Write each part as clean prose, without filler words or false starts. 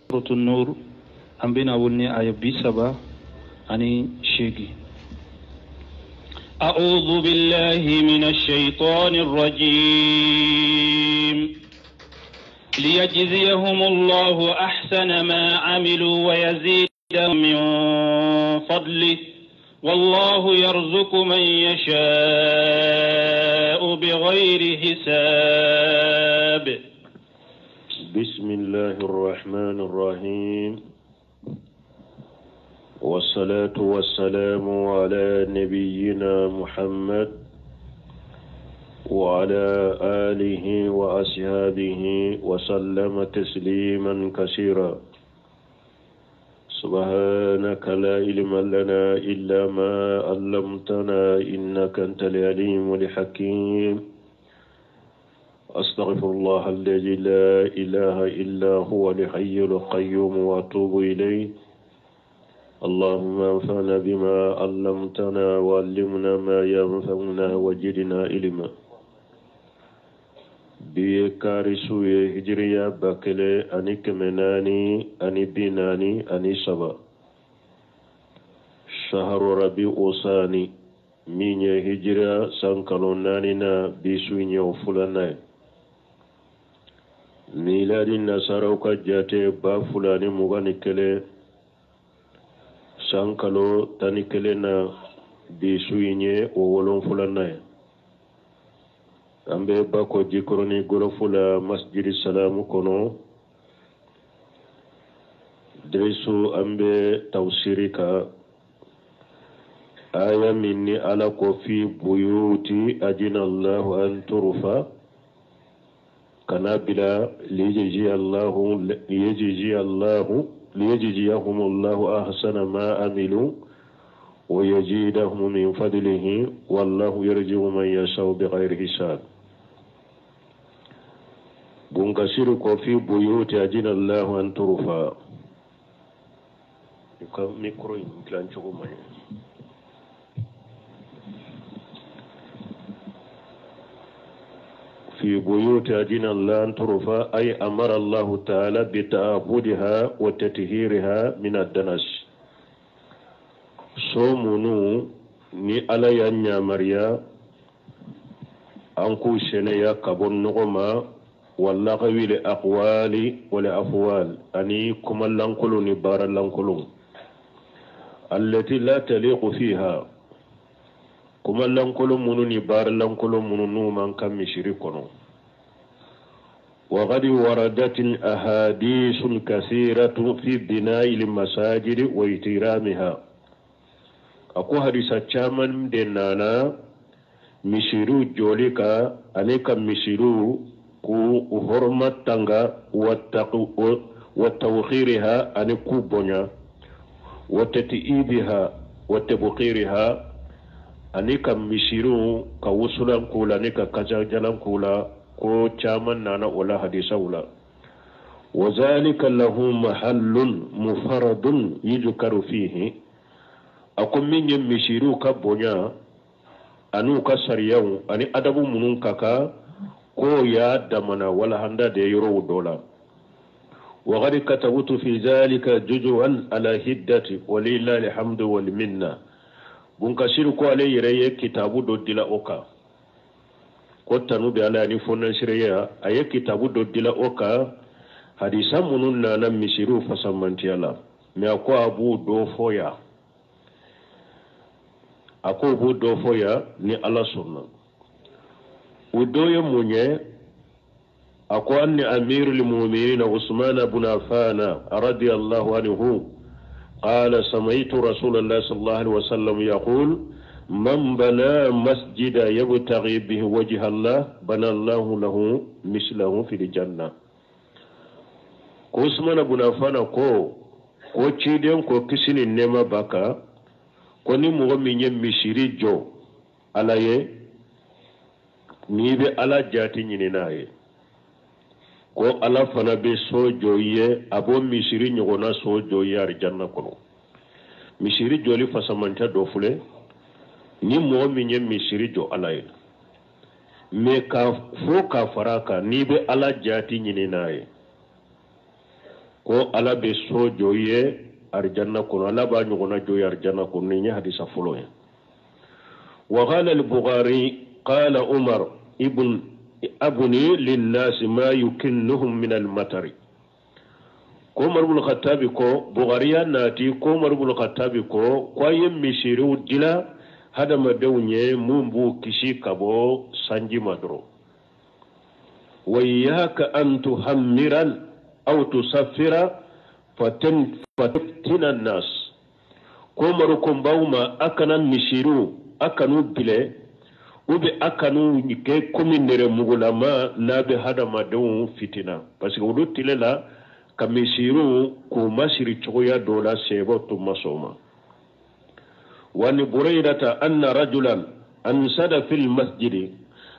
Suratu Nur an bɛna wuli ni aya 38. أعوذ بالله من الشيطان الرجيم ليجزيهم الله أحسن ما عملوا ويزيدهم من فضله والله يرزق من يشاء بغير حساب. بسم الله الرحمن الرحيم، والصلاة والسلام على نبينا محمد وعلى آله وأصحابه وسلم تسليما كثيرا. سبحانك لا علم لنا إلا ما علمتنا إنك أنت العليم الحكيم. أستغفر الله الذي لا إله إلا هو الحي القيوم وأتوب إليه. اللهم انفعنا بما علمتنا وعلمنا ما ينفعنا وزدنا علما. Bi ye kari su ye, hijiriya 1443, shaharu rabi osani, min ye hijiriya san kalo naaninan, bi su in ye o filanan ye. Miladi nasaraw ka jate, 2021, san kalo 11 na, bi su in ye o wolonfilanan ye. An bɛ Bakɔ Jikɔrɔni Gɔlɔfu la, Masjidi Salamu kɔnɔ. Derisu an bɛ tafsiri kan, aya min ni Ala ko fi buyuti ajina Allahu an turufa, kana bila liyajzi Allahu liyajzi Allahu liyajziyahum Allahu ahsana ma amilu wa yazidahum min fadlihi wallahu yarzuqu man yasha'u bighayri hisab. Bunkasiru ko fi buyuti ajina Allahu an turufa. I ka micro in dilan cogo man ɲi. في بيوت أذن الله أن ترفع، أي أمر الله تعالى بتعبدها وتطهيرها من الدنس. So minnu ni Ala y'a yamaruya an k'u sɛnɛya ka bɔ nɔgɔ ma, walagawi li aqwali wal afwal, ani kuma lankolon ni baara lankolon, allati la taliqu fiha, kuma lankolon minnu ni baara lankolon minnu n'u man kan misiri kɔnɔ. وقد وردت أحاديث كثيرة في بناء المساجد واحترامها. A ko hadisa caman de nana misiriw jɔli kan ani ka misiriw k'u hɔrɔma tanga, wa tawqiriha, ani k'u bonya, wa tat'ibiha wa tabqiriha, ani ka misiriw ka wusulan k'u la ani ka kasajalan k'u la. Ko caman nana o la hadisaw la. وذلك له محل مفرد يذكر فيه. A ko min ye misiriw ka bonya an'u ka sariyaw ani adabu minnu ka kan, k'o y'a damana walahanda de yɔrɔw dɔ la. وقد كتبت في ذلك جزءا على حدة ولله الحمد والمنة. Bunkasiru ko ale yɛrɛ ye kitabu dɔ dila o kan, ko tanu bɛ Ala ni fɔnasireya. A ye kitabu dɔ dila o kan, hadisa minnu nana misiriw fasamantiya la. Mɛ a ko a b'u dɔ fɔ yan, a ko b'u dɔ fɔ yan ni Ala sɔnna. O dɔ ye mun ye? A ko anni amirul mu'minina Usman ibn Affan radiyallahu anhu قال سمعت رسول الله صلى الله عليه وسلم يقول من بنى مسجدا يبتغي به وجه الله بنى الله له مثله في الجنة. Ko Usman ibn Affan ko ciden ko kisi ni nɛɛma b'a kan, ko ni mɔgɔ min ye misiri jɔ Ala ye, n'i bɛ Ala jaati ɲini n'a ye, ko Ala fana bɛ so jɔ i ye, a b'o misiri ɲɔgɔnna so jɔ i ye arijanna kɔnɔ. Misiri jɔli fasamantɛ dɔ filɛ. Ni mɔgɔ min ye misiri jɔ Ala ye, mɛ ka fo ka fara a kan, n'i bɛ Ala jaati ɲini n'a ye. Ko Ala bɛ so jɔ i ye arijanna kɔnɔ, Ala b'a ɲɔgɔnna jɔ i ye arijanna kɔnɔ. Nin ye hadisa fɔlɔ ye. Wa qala al-Bukhari qala Umar ibn abuni linnasi ma yukinnuhum min al-matari. Ko Umar ibn Khattabi ko, Bukhari y'a nati ko Umar ibn Khattabi ko ko a ye misiriw dila hadamadenw ye mun b'u kisi ka bɔ sanji ma dɔrɔn. Wa iyyaka an tuhammiran aw tusaffira fataftina nas. Ko Umaru ko n b'aw ma, a kana misiriw, a kan'u bilɛ, ou bien a kan'u kɛ komi nɛrɛmugulama n'a bɛ hadamadenw fitina, parce que olu tile la ka misiriw k'u masiri cogoya dɔ la, sɛbɛw tun ma sɔn o ma. Wa ni Buraidata anna rajulan ansada fil masjidi,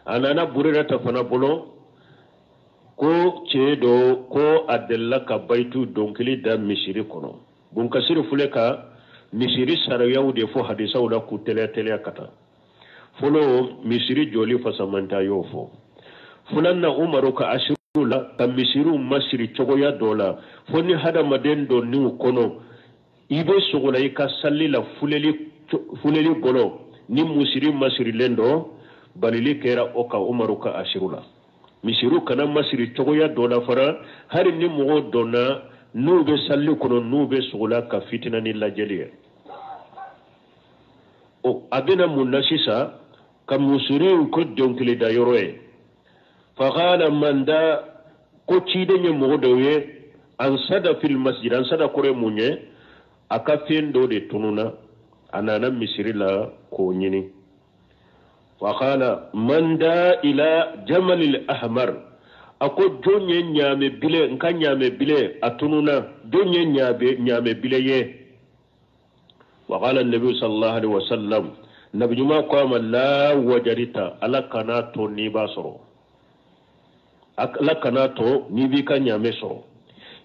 a nana Buraidata fana bolo ko cɛ dɔ ko a delila ka bayitu dɔnkili da misiri kɔnɔ. Bunkasiri filɛ ka misiri sariyaw de fɔ hadisaw la k'u teliya teliya ka taa. Fɔlɔ, misiri jɔli fasamanta y'o fɔ. Filanan, Umaru ka asiru la ka misiriw masiri cogoya dɔ la, fo ni hadamaden dɔ n'u kɔnɔ i bɛ sogo la i ka sali la fuleli bolo, ni misiri masirilen dɔ, balili kɛra o kan Umaru ka asiru la. Misiriw kana masiri cogoya dɔ la fana, hali ni mɔgɔw donna n'u bɛ sali kɔnɔ, n'u bɛ sogo la ka fitina ni lajɛli ye. O a bɛna mun na sisan ka misiriw ko dɔnkili da yɔrɔ ye. Faqala man da, ko ciden ye mɔgɔ dɔw ye ansada fil masjid. Ansada kɔrɔ ye mun ye? A ka fɛn dɔ de tununa, a nana misiri la k'o ɲini. Faqala man da ila jamalil ahmar, a ko jɔn ye ɲaamɛ bile, n ka ɲaamɛ bile a tununa, jɔn ye ɲaamɛ bile ye? Wa qala nabi sallallahu alaihi wasallam, nabi ɲuman ko a ma la wajarita, Ala kana to n'i b'a sɔrɔ, Ala kana to n'i b'i ka ɲaamɛ sɔrɔ.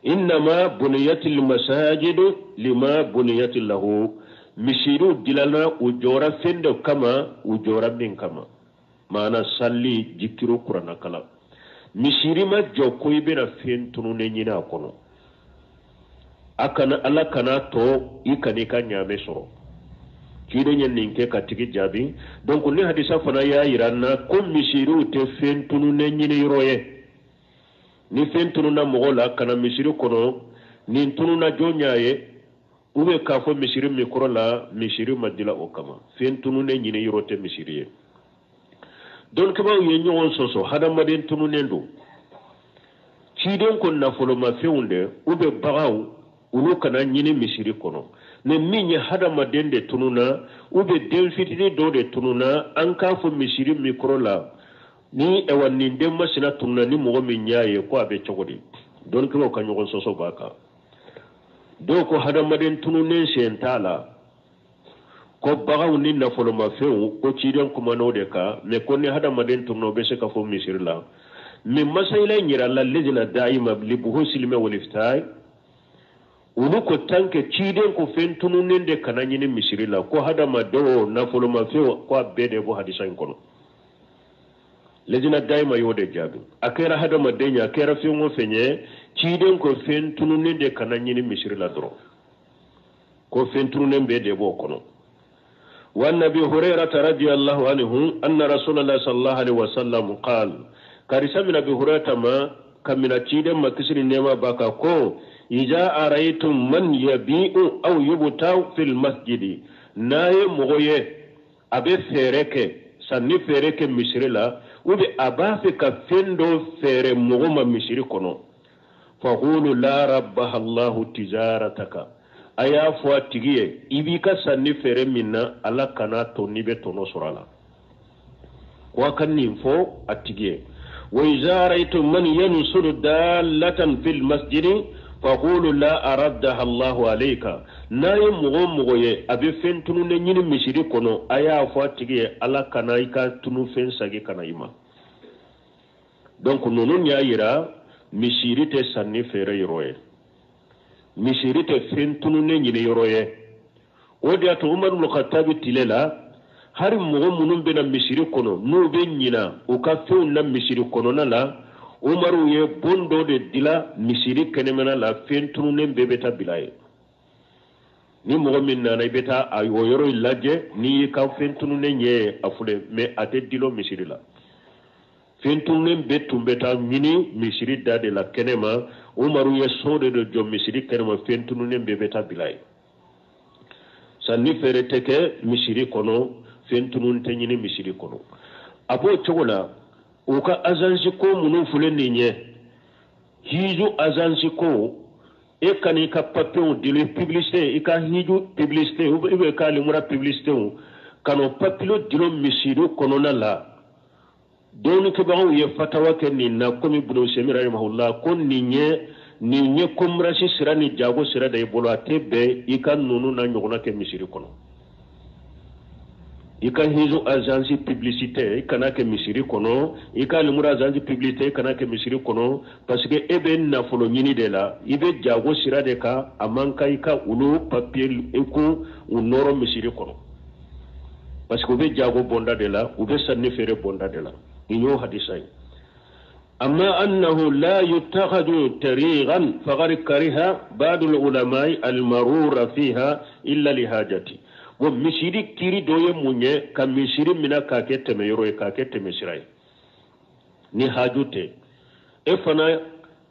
Innama buniyatil masajidu lima buniyati lahu, misiriw dilana u jɔra fɛn dɔ kama, u jɔra min kama, maana salli, jikiru, kuranna kalan. Misiri ma jɔ ko i bɛna fɛn tununnen ɲini a kɔnɔ. A kana, Ala kana to i kan'i ka ɲaamɛ sɔrɔ. Ciden ye nin kɛ ka tigi jaabi. Donc ni hadisa fana y'a yira n na ko misiriw tɛ fɛn tununnen ɲini yɔrɔ ye. Ni fɛn tununna mɔgɔ la ka na misiri kɔnɔ, nin tununna jɔn y'a ye? U bɛ k'a fɔ misiri min kɔrɔ la, misiri ma dila o kama. Fɛn tununnen ɲini yɔrɔ tɛ misiri ye. Dɔnnikɛbaaw ye ɲɔgɔn sɔsɔ, hadamaden tununnen don, ciden ko nafolomafɛnw de u bɛ baganw, olu kana ɲini misiri kɔnɔ. Mɛ min ye hadamaden de tununna, u bɛ den fitinin dɔ de tununna, an k'a fɔ misiri min kɔrɔ la, ni ɛwa nin den masina tununna, ni mɔgɔ min y'a ye ko a bɛ cogo di? Dɔnnikɛbaaw ka ɲɔgɔn sɔsɔ b'a kan. Dɔw ko hadamaden tununnen sen t'a la, ko baganw ni nafolomafɛnw, ko ciden kumana o de kan, mɛ ko ni hadamaden tununna, o bɛ se ka fɔ misiri la. Mɛ masayila in yira la lejina dayima libuhusil ilmi wal iftai, olu ko tant que ciden ko fɛn tununnen de kana ɲini misiri la, ko hadamadenw o nafolomafɛnw, ko a bɛɛ de bɔ hadisa in kɔnɔ. Lejina dayima y'o de jaabi. A kɛra hadamaden ye, a kɛra fɛn o fɛn ye, ciden ko fɛn tununnen de kana ɲini misiri la dɔrɔn, ko fɛn tununnen bɛɛ de b'o kɔnɔ. Wa nabi Hurairata radiyallahu anhu anna Rasulullah sallallahu alaihi wasallam qal, karisa min Abi Hurairata ma kamina ciden ma kisi ni nɛɛma b'a kan ko iza araytum man yabi'u aw yubta'u fil masjidi, n'a ye mɔgɔ ye a bɛ feere kɛ, sanni feere kɛ misiri la, ou bien a b'a fɛ ka fɛn dɔ feere mɔgɔ ma misiri kɔnɔ, faqulu la rabbaha Allahu tijarataka, a y'a fɔ a tigi ye i b'i ka sanni feere min na, Ala kana to n'i bɛ tɔnɔ sɔrɔ a la. Ko a ka nin fɔ a tigi ye. Wa iza ra'aytum man yansuru dallatan fil masjidi faqulu la araddaha Allahu alayka, n'a ye mɔgɔ o mɔgɔ ye a bɛ fɛn tununnen ɲini misiri kɔnɔ, a y'a fɔ a tigi ye Ala kana i ka tunufɛn sagi ka na i ma. Donc ninnu y'a yira misiri tɛ sanni feere yɔrɔ ye, misiri tɛ fɛn tununnen ɲini yɔrɔ ye. O de y'a to Umaru ibn Khattabi tile la, hali mɔgɔ minnu bɛna misiri kɔnɔ n'u bɛ ɲina u ka fɛnw na misiri kɔnɔna la, Umaru ye bon dɔ de dila misiri kɛnɛmana la, fɛn tununnen bɛɛ bɛ taa bila yen. Ni mɔgɔ min nana, i bɛ taa a o yɔrɔ in lajɛ, n'i y'i ka fɛn tununnen ye, a filɛ. Mais a tɛ dilo misiri la. Fɛn tununnen bɛɛ tun bɛ taa ɲini misiri da de la kɛnɛma. Umaru ye so de jɔ misiri kɛnɛma, fɛn tununnen bɛɛ bɛ taa bila yen. Sanni feere tɛ kɛ misiri kɔnɔ, fɛn tunun tɛ ɲini misiri kɔnɔ. A b'o cogo la, u ka agence ko minnu filɛ nin ye, hiju agence ko, e ka n'i ka papiyew dili publicité, i ka hiju publicité ou bien ka limura publicité, ka n'o papiye dilo misiri kɔnɔna la. Dɔnnikɛbagaw ye fatawa kɛ nin na, komi Ibn Usaymin rahimahullah ko nin ye commerce sira ni jago sira de i bolo, a tɛ bɛn i ka ninnu na ɲɔgɔnna kɛ misiri kɔnɔ. I ka hiju agence publicité, i kana kɛ misiri kɔnɔ. I ka limura agence publicité, i kana kɛ misiri kɔnɔ, parce que e bɛ nafolo ɲini de la, i bɛ jago sira de kan. A man kan i ka olu papier i ko u nɔrɔ misiri kɔnɔ, parce que u bɛ jago bonda de la, u bɛ sanni feere bonda de la. Nin y'o hadisa ye. أما أنه لا يتخذ طريقا فقد كره بعض العلماء المرور فيها إلا لحاجته. Bon, misiri kiri dɔ ye mun ye? Ka misiri mina k'a kɛ tɛmɛyɔrɔ ye, k'a kɛ tɛmɛsira ye, ni haju tɛ. E fana,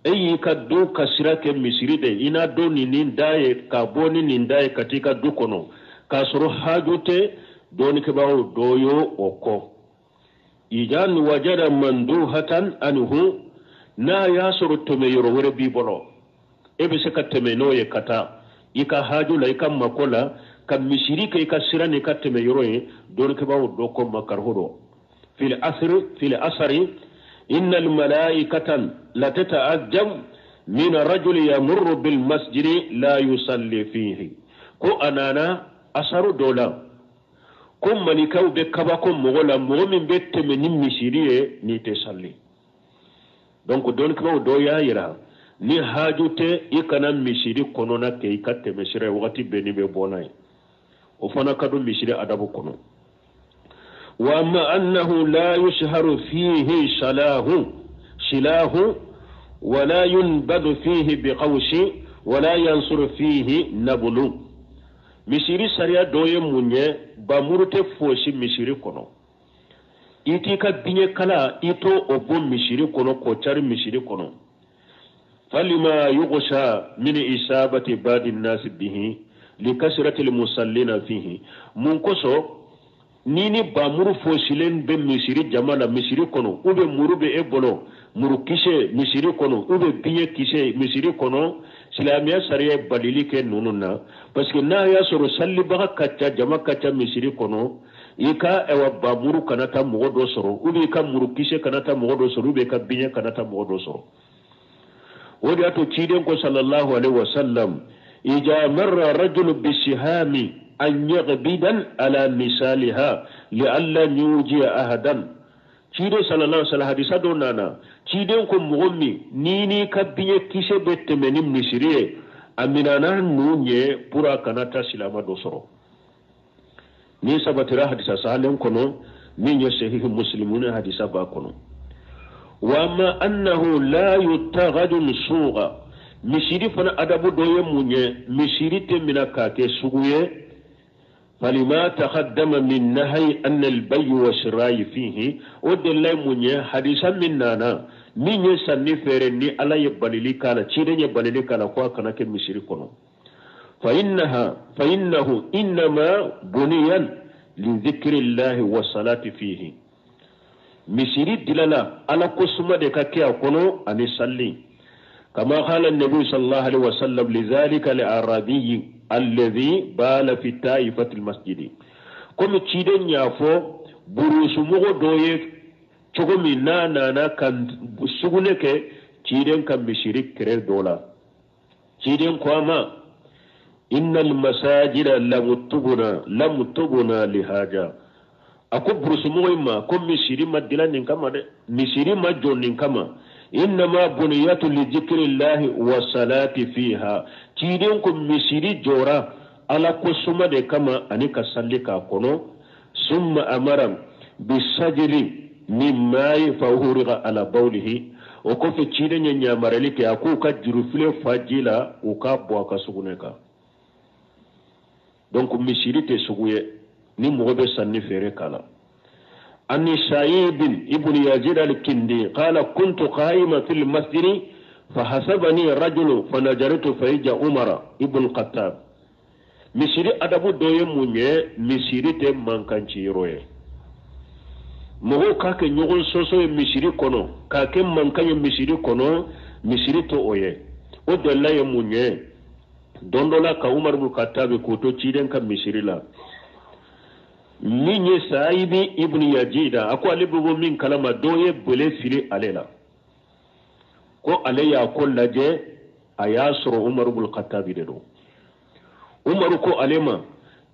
e y'i ka du ka sira kɛ misiri de, i n'a don ni nin da ye, ka bɔ ni nin da ye ka t'i ka du kɔnɔ k'a sɔrɔ haju tɛ. Dɔɔnikɛbagaw dɔ y'o o kɔ. إذا وجد مندوحة عنه, n'a y'a sɔrɔ tɛmɛ yɔrɔ wɛrɛ b'i bolo, e bɛ se ka tɛmɛ n'o ye ka taa i ka haju la, i ka mako la, ka misiri kɛ i ka sira n'i ka tɛmɛ yɔrɔ ye, dɔnnikɛbaaw dɔ ko makariho dɔ. في الأثر في الأثر إن الملائكة لتتعجب من الرجل يمر بالمسجد لا يصلي فيه. Ko a nana asaru dɔ la ko malikaw bɛ kabako mɔgɔ la, mɔgɔ min bɛ tɛmɛ ni misiri ye n'i tɛ salli. Donc dɔnnikɛbaaw dɔ y'a yira, ni haju tɛ, i kana misiri kɔnɔna kɛ i ka tɛmɛ sira ye wagati bɛɛ n'i bɛ bɔ n'a ye. O fana ka don misiri adabu kɔnɔ. وأما أنه لا يشهر فيه سلاح ولا ينبذ فيه بقوس ولا ينصر فيه نبل. Misiri sariya dɔ ye mun ye? Bamuru tɛ fosi misiri kɔnɔ. I t'i ka biɲɛ kala, i t'o o bɔ misiri kɔnɔ k'o cari misiri kɔnɔ. فلما يغشى من إصابة بعض الناس به لكثرة المصلين فيه. Mun kosɔn ni ni bamuru fosilen bɛ misiri jama la, misiri kɔnɔ, ou bien muru bɛ e bolo, muru kisɛ misiri kɔnɔ, ou bien biɲɛ kisɛ misiri kɔnɔ? Silamɛya sariya ye balili kɛ ninnu na, parce que n'a y'a sɔrɔ salibaga ka ca, jama ka ca misiri kɔnɔ, i ka ɛwà bamuru kana taa mɔgɔ dɔ sɔrɔ, ou bien i ka muru kisɛ kana taa mɔgɔ dɔ sɔrɔ, ou bien i ka biɲɛ kana taa mɔgɔ dɔ sɔrɔ. O de y'a to ciden ko صلى الله عليه وسلم: إذا مر رجل بالسهام أن يغبدا على مثالها لئلا يوجع أحدا. Ciden صلى الله عليه وسلم, hadisa dɔ nana, ciden ko mɔgɔ min ni n'i ka biɲɛ kisɛ bɛ tɛmɛ ni misiri ye, a minana nun ye pour a kana taa silama dɔ sɔrɔ. Ni sabatira hadisa sahalen kɔnɔ min ye Sahihi Muslimu ni hadisa b'a kɔnɔ. وأما أنه لا يتخذ سوقا, misiri fana adabu dɔ ye mun ye? Misiri tɛ mina k'a kɛ sugu ye. فلما تقدم من نهي عن البيع والشراء فيه. O delila ye mun ye? Hadisa min nana min ye sanni feere ni Ala ye balili k'a la, ciden ye balili k'a la ko a kana kɛ misiri kɔnɔ. فإنه إنما بني لذكر الله والصلاة فيه. Misiri dilala Ala ko suma de ka kɛ a kɔnɔ ani salli. كما قال النبي صلى الله عليه وسلم لذلك الأعرابي الذي بال في طائفة المسجد, komi ciden y'a fɔ burusumɔgɔ dɔ ye cogo min n'a nana ka sugunɛ kɛ ciden ka misiri kɛrɛ dɔ la, ciden ko a ma: إن المساجد لم تبنى لهذا. A ko burusumɔgɔ in ma ko misiri ma dilan nin kama dɛ, misiri ma jɔ nin kama. إنما بنيت لذكر الله والصلاة فيها. Ciden ko misiri jɔra Ala ko suma de kama ani ka salli k'a kɔnɔ. ثم أمر بسجل من ماء فأهريق على بوله. O kɔfɛ ciden ye ɲamarali kɛ, a k'u ka jurufilen fa ji la, u k'a bɔ a ka sugunɛ kan. Donc misiri tɛ sugu ye ni mɔgɔ bɛ sanni feere k'a la. Ani Saibin ibn Yazid al-Kindi qala kuntu qa'ima fil masjidi fahasabani rajulu fanajartu faija Umar ibn Khattab. Misiri adabu dɔ ye mun ye? Misiri tɛ mankanci yɔrɔ ye. Mɔgɔw k'a kɛ ɲɔgɔn sɔsɔ ye misiri kɔnɔ, k'a kɛ mankan ye misiri kɔnɔ, misiri tɛ o ye. O dalila ye mun ye? Don dɔ la ka Umar ibn Khattab k'o to ciden ka misiri la, min ye Sayibi ibn Yazida, a ko ale bɛ bɔ min kalama, dɔ ye bele fili ale la, ko ale y'a ko lajɛ, a y'a sɔrɔ Umar ibn Khattab de don. Umaru ko ale ma,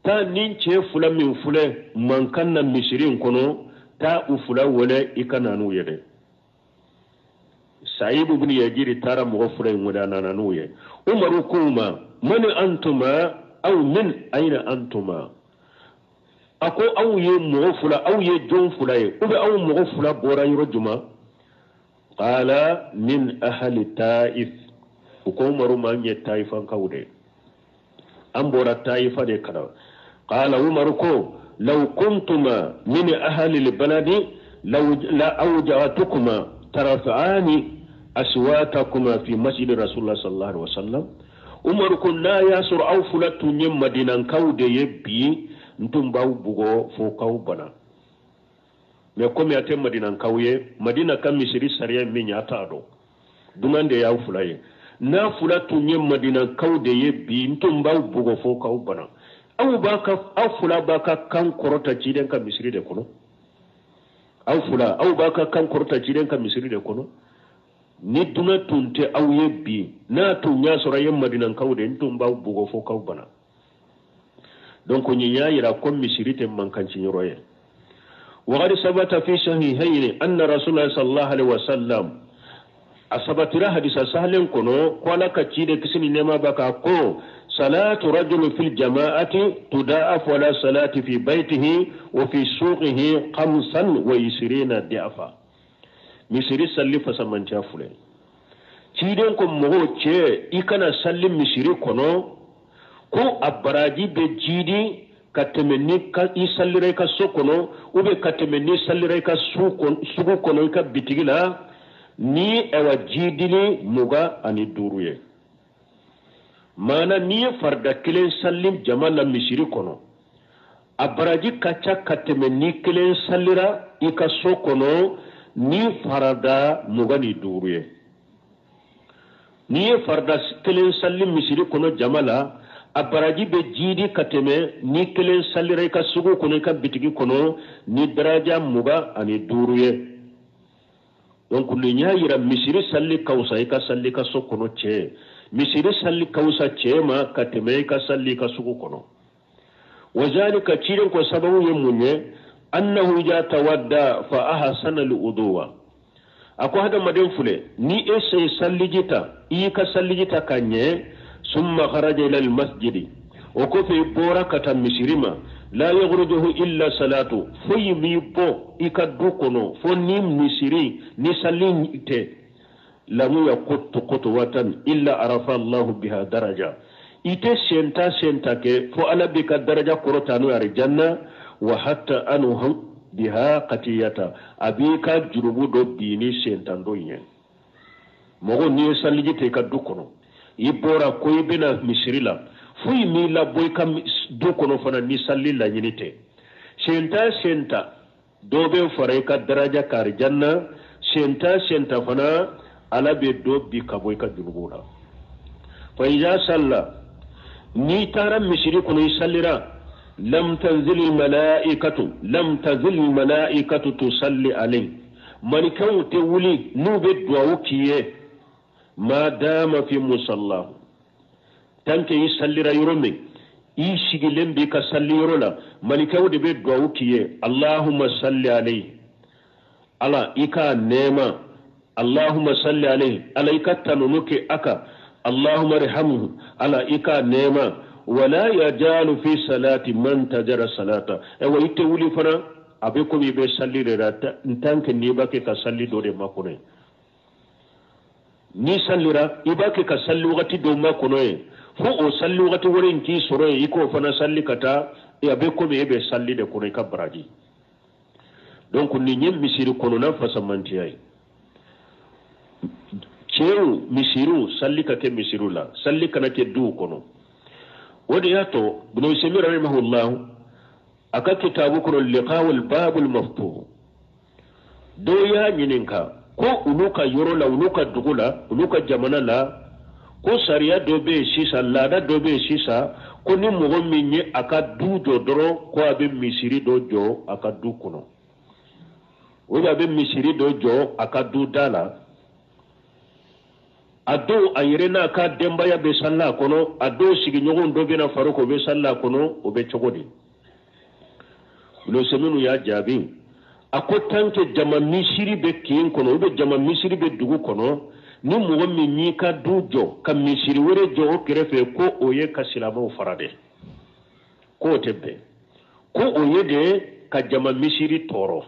taa nin cɛ fila min filɛ mankan na misiri in kɔnɔ, taa u fila wele i ka na n'u ye dɛ. Sayibu ibn Yazid taara mɔgɔ fila in wele, a nana n'u ye. Umaru ko u ma, man antuma aw min ayna antuma? A ko aw ye mɔgɔ fila, aw ye jɔn fila ye, ou bien aw mɔgɔ fila bɔra yɔrɔ jumɛn? Qala min ahli Taif. U ko Umaru ma, an ye Taifankaw de, an bɔra Taifa de ka na. Qala Umaru ko, law kuntuma min ahli albaladi la awja'tukuma tarafa'ani aswatakuma fi masjidi Rasulullah sallallahu alaihi wasallam. Umaru ko n'a y'a sɔrɔ aw fila tun ye Madinankaw de ye bi, n tun b'aw bugɔ fo k'aw bana. Mais komi a tɛ Madinankaw ye, Madina ka misiri sariya min ye, a t'a dɔn. Dunan de y'aw fila ye. N'a fila tun ye Madinankaw de ye bi, n tun b'aw bugɔ fo k'aw bana. Aw b'a ka, aw fila b'a ka kan kɔrɔta ciden ka misiri de kɔnɔ. Aw fila, aw b'a ka kan kɔrɔta ciden ka misiri de kɔnɔ. Ni dunan tun tɛ aw ye bi, n'a tun y'a sɔrɔ a ye Madinankaw de ye, n tun b'aw bugɔ fo k'aw bana. Donc nin y'a yira ko misiri tɛ mankanci yɔrɔ ye. Waqad sabata fi sahihayn anna Rasulullah sallallahu alaihi wasallam, a sabatira hadisa sahalen kɔnɔ ko Ala ka ciden kisi ni nɛɛma b'a kan ko salatu rajulu fil jama'ati tuda'afu ala salati fi baytihi wa fi suqihi khamsan wa isirina di'afa. Misiri salli fasamantiya filɛ. Ciden ko mɔgɔw cɛ, i kana salli misiri kɔnɔ ko a baraji bɛ jiidi ka tɛmɛ ni ka i sallira i ka so kɔnɔ, ou bien ka tɛmɛ ni sallira i ka sugu kɔnɔ i ka bitigi la, ni awa jiidili 25 ye. Maana n'i ye farida kelen salli jama la misiri kɔnɔ, a baraji ka ca ka tɛmɛ ni kelen sallira i ka so kɔnɔ ni farida 25 ye. N'i ye farida kelen salli misiri kɔnɔ jama la, a baraji bɛ jiidi ka tɛmɛ ni kelen sallira i ka sugu kɔnɔ i ka bitigi kɔnɔ ni daraja 25 ye. Donc nin y'a yira misiri salli ka fisa i ka salli i ka so kɔnɔ cɛ. Misiri salli ka fisa cɛ ma ka tɛmɛ i ka salli i ka sugu kɔnɔ. Wa zalika ciden ko sababu ye mun ye? Annahu ja tawadda fa ahsana al-wudu'a. A ko hadamaden filɛ, ni e se salliji ta, i y'i ka salliji ta ka ɲɛ, summa kharaja ila al-masjidi, o kɔfɛ i bɔra ka taa misiri ma, la yakhrujuhu illa salatu, foyi m'i bɔ i ka du kɔnɔ fo ni misiri ni salli tɛ, lam yakuttu khutwatan illa arafa Allahu biha daraja. I tɛ senta senta kɛ fo Ala b'i ka daraja kɔrɔta n'o ye arijanna, wa hatta anhu biha qatiyata, a b'i ka jurumu dɔ bin ni sentan dɔ ye. Mɔgɔ n'i ye salliji ta i ka du kɔnɔ, i bɔra ko i bɛna misiri la, foyi m'i labɔ i ka du kɔnɔ fana ni salli laɲini tɛ. Senta senta dɔ bɛ fara i ka daraja kan arijanna, senta senta fana Ala bɛ dɔ bi ka bɔ i ka jurumu la. Fa iza salla, n'i taara misiri kɔnɔ i sallira, lam tanzil al-malaikatu, lam tazil al-malaikatu tusalli alayhi, malikaw tɛ wuli n'u bɛ duwawu k'i ye, ma dama fi musallahu, tant que i sallira yɔrɔ min, i sigilen b'i ka salli yɔrɔ la, malikaw de bɛ duwawu k'i ye, Allahumma salli alayhi, Ala i ka nɛɛma, Allahumma salli alayhi, Ala i ka tanunu kɛ a kan, Allahumma irhamhu, Ala i ka nɛɛma, wala yajalu fi salati man tajara salata. Ayiwa i tɛ wuli fana, a bɛ komi i bɛ salli de la, tant que n'i b'a kɛ ka salli dɔ de makɔnɔ. N'i sallira, i b'a kɛ ka salli wagati dɔ makɔnɔ ye fo o salli wagati wɛrɛ in k'i sɔrɔ yen, i k'o fana salli ka taa, a bɛ komi e bɛ salli de kɔnɔ i ka baraji. Donc nin ye misiri kɔnɔna fasamantiya ye. Cɛw, misiriw, salli ka kɛ misiriw la, salli kana kɛ duw kɔnɔ. O de y'a to Ibn Usaymin rahimahullah a ka kitabu kɔnɔ liqawul babul maftuh, dɔw y'a ɲininka ko olu ka yɔrɔ la, olu ka dugu la, olu ka jamana la, ko sariya dɔ bɛ yen sisan, laada dɔ bɛ yen sisan, ko ni mɔgɔ min ye a ka du jɔ dɔrɔn, ko a bɛ misiri dɔ jɔ a ka du kɔnɔ, ou bien a bɛ misiri dɔ jɔ a ka du da la. A dɔw a yɛrɛ n'a ka denbaya bɛ sali a kɔnɔ, a dɔw sigiɲɔgɔn dɔ bɛna far'o kan, o bɛ sali a kɔnɔ, o bɛ cogo di? Ibn Usaymin y'a jaabi, a ko tant que jama misiri bɛ kin kɔnɔ, ou bien jama misiri bɛ dugu kɔnɔ, ni mɔgɔ min y'i ka du jɔ ka misiri wɛrɛ jɔ o kɛrɛfɛ, ko o ye ka silamɛw fara de, k'o tɛ bɛn, ko o ye de ka jama misiri tɔɔrɔ.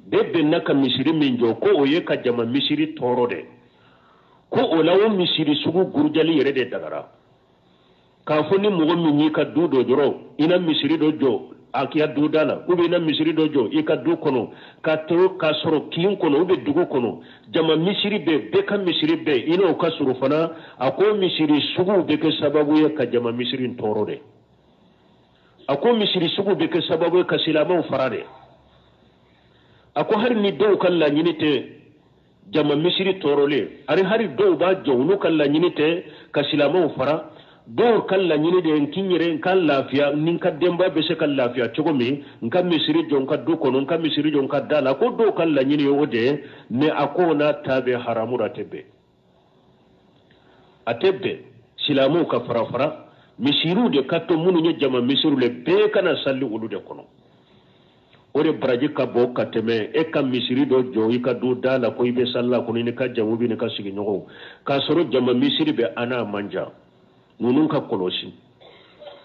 Bɛɛ bɛnna ka misiri min jɔ, ko o ye ka jama misiri tɔɔrɔ de, ko o la o misiri sugu gurujali yɛrɛ de dagara. K'a fɔ ni mɔgɔ min y'i ka du dɔ dɔrɔn, i na misiri dɔ jɔ a k'i ka du da la, ou bien i na misiri dɔ jɔ i ka du kɔnɔ, ka to k'a sɔrɔ kin kɔnɔ ou bien dugu kɔnɔ, jama misiri bɛ, bɛɛ ka misiri bɛ, i n'o ka surun fana, a ko misiri suguw bɛ kɛ sababu ye ka jama misiri tɔɔrɔ de. A ko misiri suguw bɛ kɛ sababu ye ka silamɛw fara de. A ko hali ni dɔw ka laɲini tɛ jama misiri tɔɔrɔlen, ani hali dɔw b'a jɔ olu ka laɲini tɛ ka silamɛw fara, dɔw ka laɲini de ye n k'i yɛrɛ n ka lafiya, ni n ka denba bɛ se ka lafiya cogo min, n ka misiri jɔ n ka du kɔnɔ, n ka misiri jɔ n ka da la, ko dɔw ka laɲini ye o de ye. Mais a ko n'a ta bɛ haramu la, a tɛ bɛn, a tɛ bɛn silamɛw ka fara fara, misiriw de ka to minnu ye jama misiriw le, bɛɛ kana sali olu de kɔnɔ. O de baraji ka bon ka tɛmɛ e ka misiri dɔ jɔ i ka du da la ko i bɛ sali la kɔnɔ, i ni ka jamu bɛ n'i ka sigiɲɔgɔnw, k'a sɔrɔ jama misiri bɛ an n'a man jan. Ninnu ka kɔlɔsi,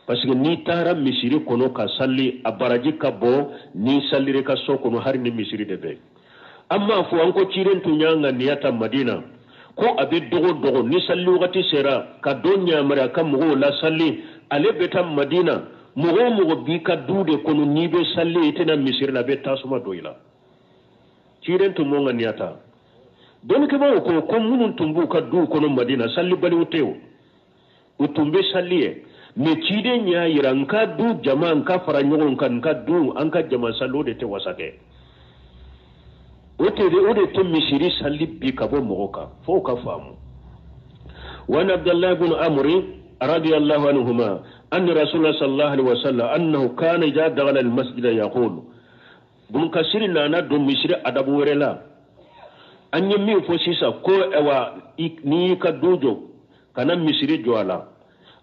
parce que n'i taara misiri kɔnɔ ka sali, a baraji ka bon n'i salira i ka so kɔnɔ, hali ni misiri de bɛ. An m'a fɔ an ko ciden tun y'an ŋaniya ta Madina ko a bɛ dogo dogo ni sali wagati sera ka don yamaruya ka mɔgɔw lasali, ale bɛ taa Madina, mɔgɔ o mɔgɔ b'i ka du de kɔnɔ n'i bɛ sali i tɛna misiri la, a bɛ tasuma don i la. Ciden tun b'o ŋaniya ta. Dɔnnikɛbaaw ko ko minnu tun b'u ka duw kɔnɔ Madina, salibaliw tɛ o, u tun bɛ sali ye, mais ciden y'a yira n ka du jama, n ka fara ɲɔgɔn kan, n ka du an ka jama sali, o de tɛ wasa kɛ, o de tɛ misiri sali bi ka bɔ mɔgɔ kan, f'o ka faamu. Wa an Abdullahi ibn Amri radiyallahu anhuma anna Rasulullah sallallahu alaihi wasallam annahu kana idha dakhala al-masjid yaqulu. Ibn Kasir nana don misiri adabu wɛrɛ la. An ye min fɔ sisan ko ayiwa n'i y'i ka du jɔ kana misiri jɔ a la,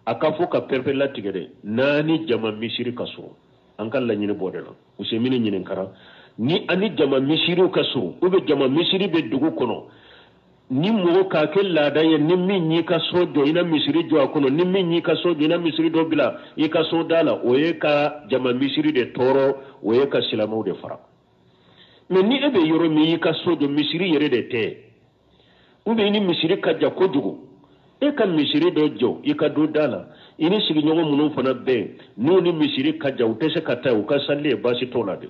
a ka fɔ ka pɛrɛpɛrɛ latigɛ dɛ, n'a ni jama misiri ka surun, an ka laɲini bɔ de la. Usemini ɲininkara ni ani jama misiriw ka surun, ou bien jama misiri bɛ dugu kɔnɔ, ni mɔgɔ k'a kɛ laada ye, ni min y'i ka so jɔ i na misiri jɔ a kɔnɔ, ni min y'i ka so jɔ i na misiri dɔ bila i ka so da la, o ye ka jama misiri de tɔɔrɔ, o ye ka silamɛw de fara. Mais ni e bɛ yɔrɔ min y'i ka so jɔ, misiri yɛrɛ de tɛ, ou bien i ni misiri ka jan kojugu, e ka misiri dɔ jɔ i ka du da la, i ni sigiɲɔgɔn minnu fana bɛ yen n'u ni misiri ka jan, u tɛ se ka taa, u ka sali ye, baasi t'o la dɛ.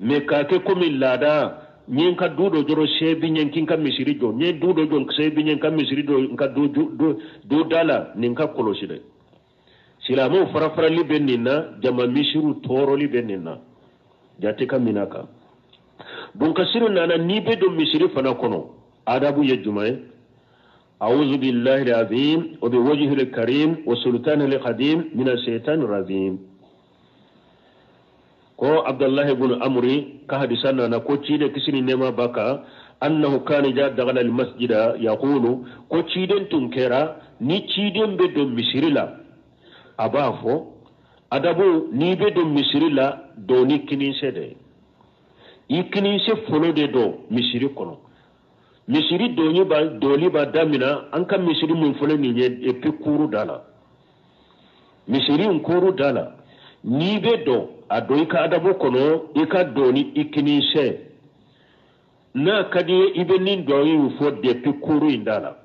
Mais k'a kɛ komi laada, n ye n ka du dɔ jɔrɔ se bi ɲɛ n k'i ka misiri jɔ, n ye du dɔ jɔ se bi ɲɛ n ka misiri jɔ n ka du da la, nin ka kɔlɔsi dɛ. Silamɛw farafarali bɛ nin na, jama misiriw tɔɔrɔli bɛ nin na, jate ka minɛ a kan. Bunkasiri nana n'i bɛ don misiri fana kɔnɔ, adabu ye jumɛn ye? أعوذ بالله العظيم وبوجهه الكريم وسلطانه القديم من الشيطان الرجيم. Ko Abdullah ibn Amri ka hadisa nana ko ciden kisi ni nɛɛma b'a kan annahu kana idha dakhala al-masjida yaqulu, ko ciden tun kɛra ni ciden bɛ don misiri la a b'a fɔ adabu n'i bɛ don misiri la don ni kininse de ye, i kininse fɔlɔ de don misiri kɔnɔ. Misiri donni ba doli ba damina an ka misiri min fɔlɔ nin ye et puis kuru da la, misiri in kuru da la, n'i bɛ don a don i ka adabu kɔnɔ i ka don ni i kininse. N'a ka di ye, i bɛ nin duwawu in fɔ depuis kuru in da la.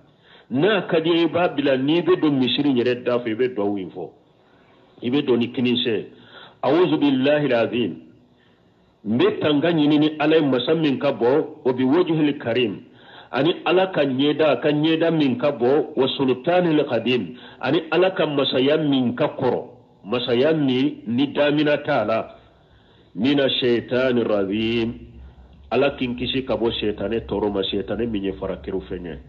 N'a ka di ye, i b'a bila n'i bɛ don misiri yɛrɛ da fɛ, i bɛ duwawu in fɔ. I bɛ don ni kininsen: awuzu billahi azim, n bɛ tanga ɲini ni Ala ye, masa min ka bon, wa bi wajhil karim, ani Ala ka ɲɛda, ka ɲɛda min ka bon, wa sultanil qadim, ani Ala ka masaya min ka kɔrɔ, masaya min ni damina t'a la, mina shaitani rajim, Ala k'i kisi ka bɔ sɛtanɛ tɔɔrɔ ma, sɛtanɛ min ye farakeru fɛn ye.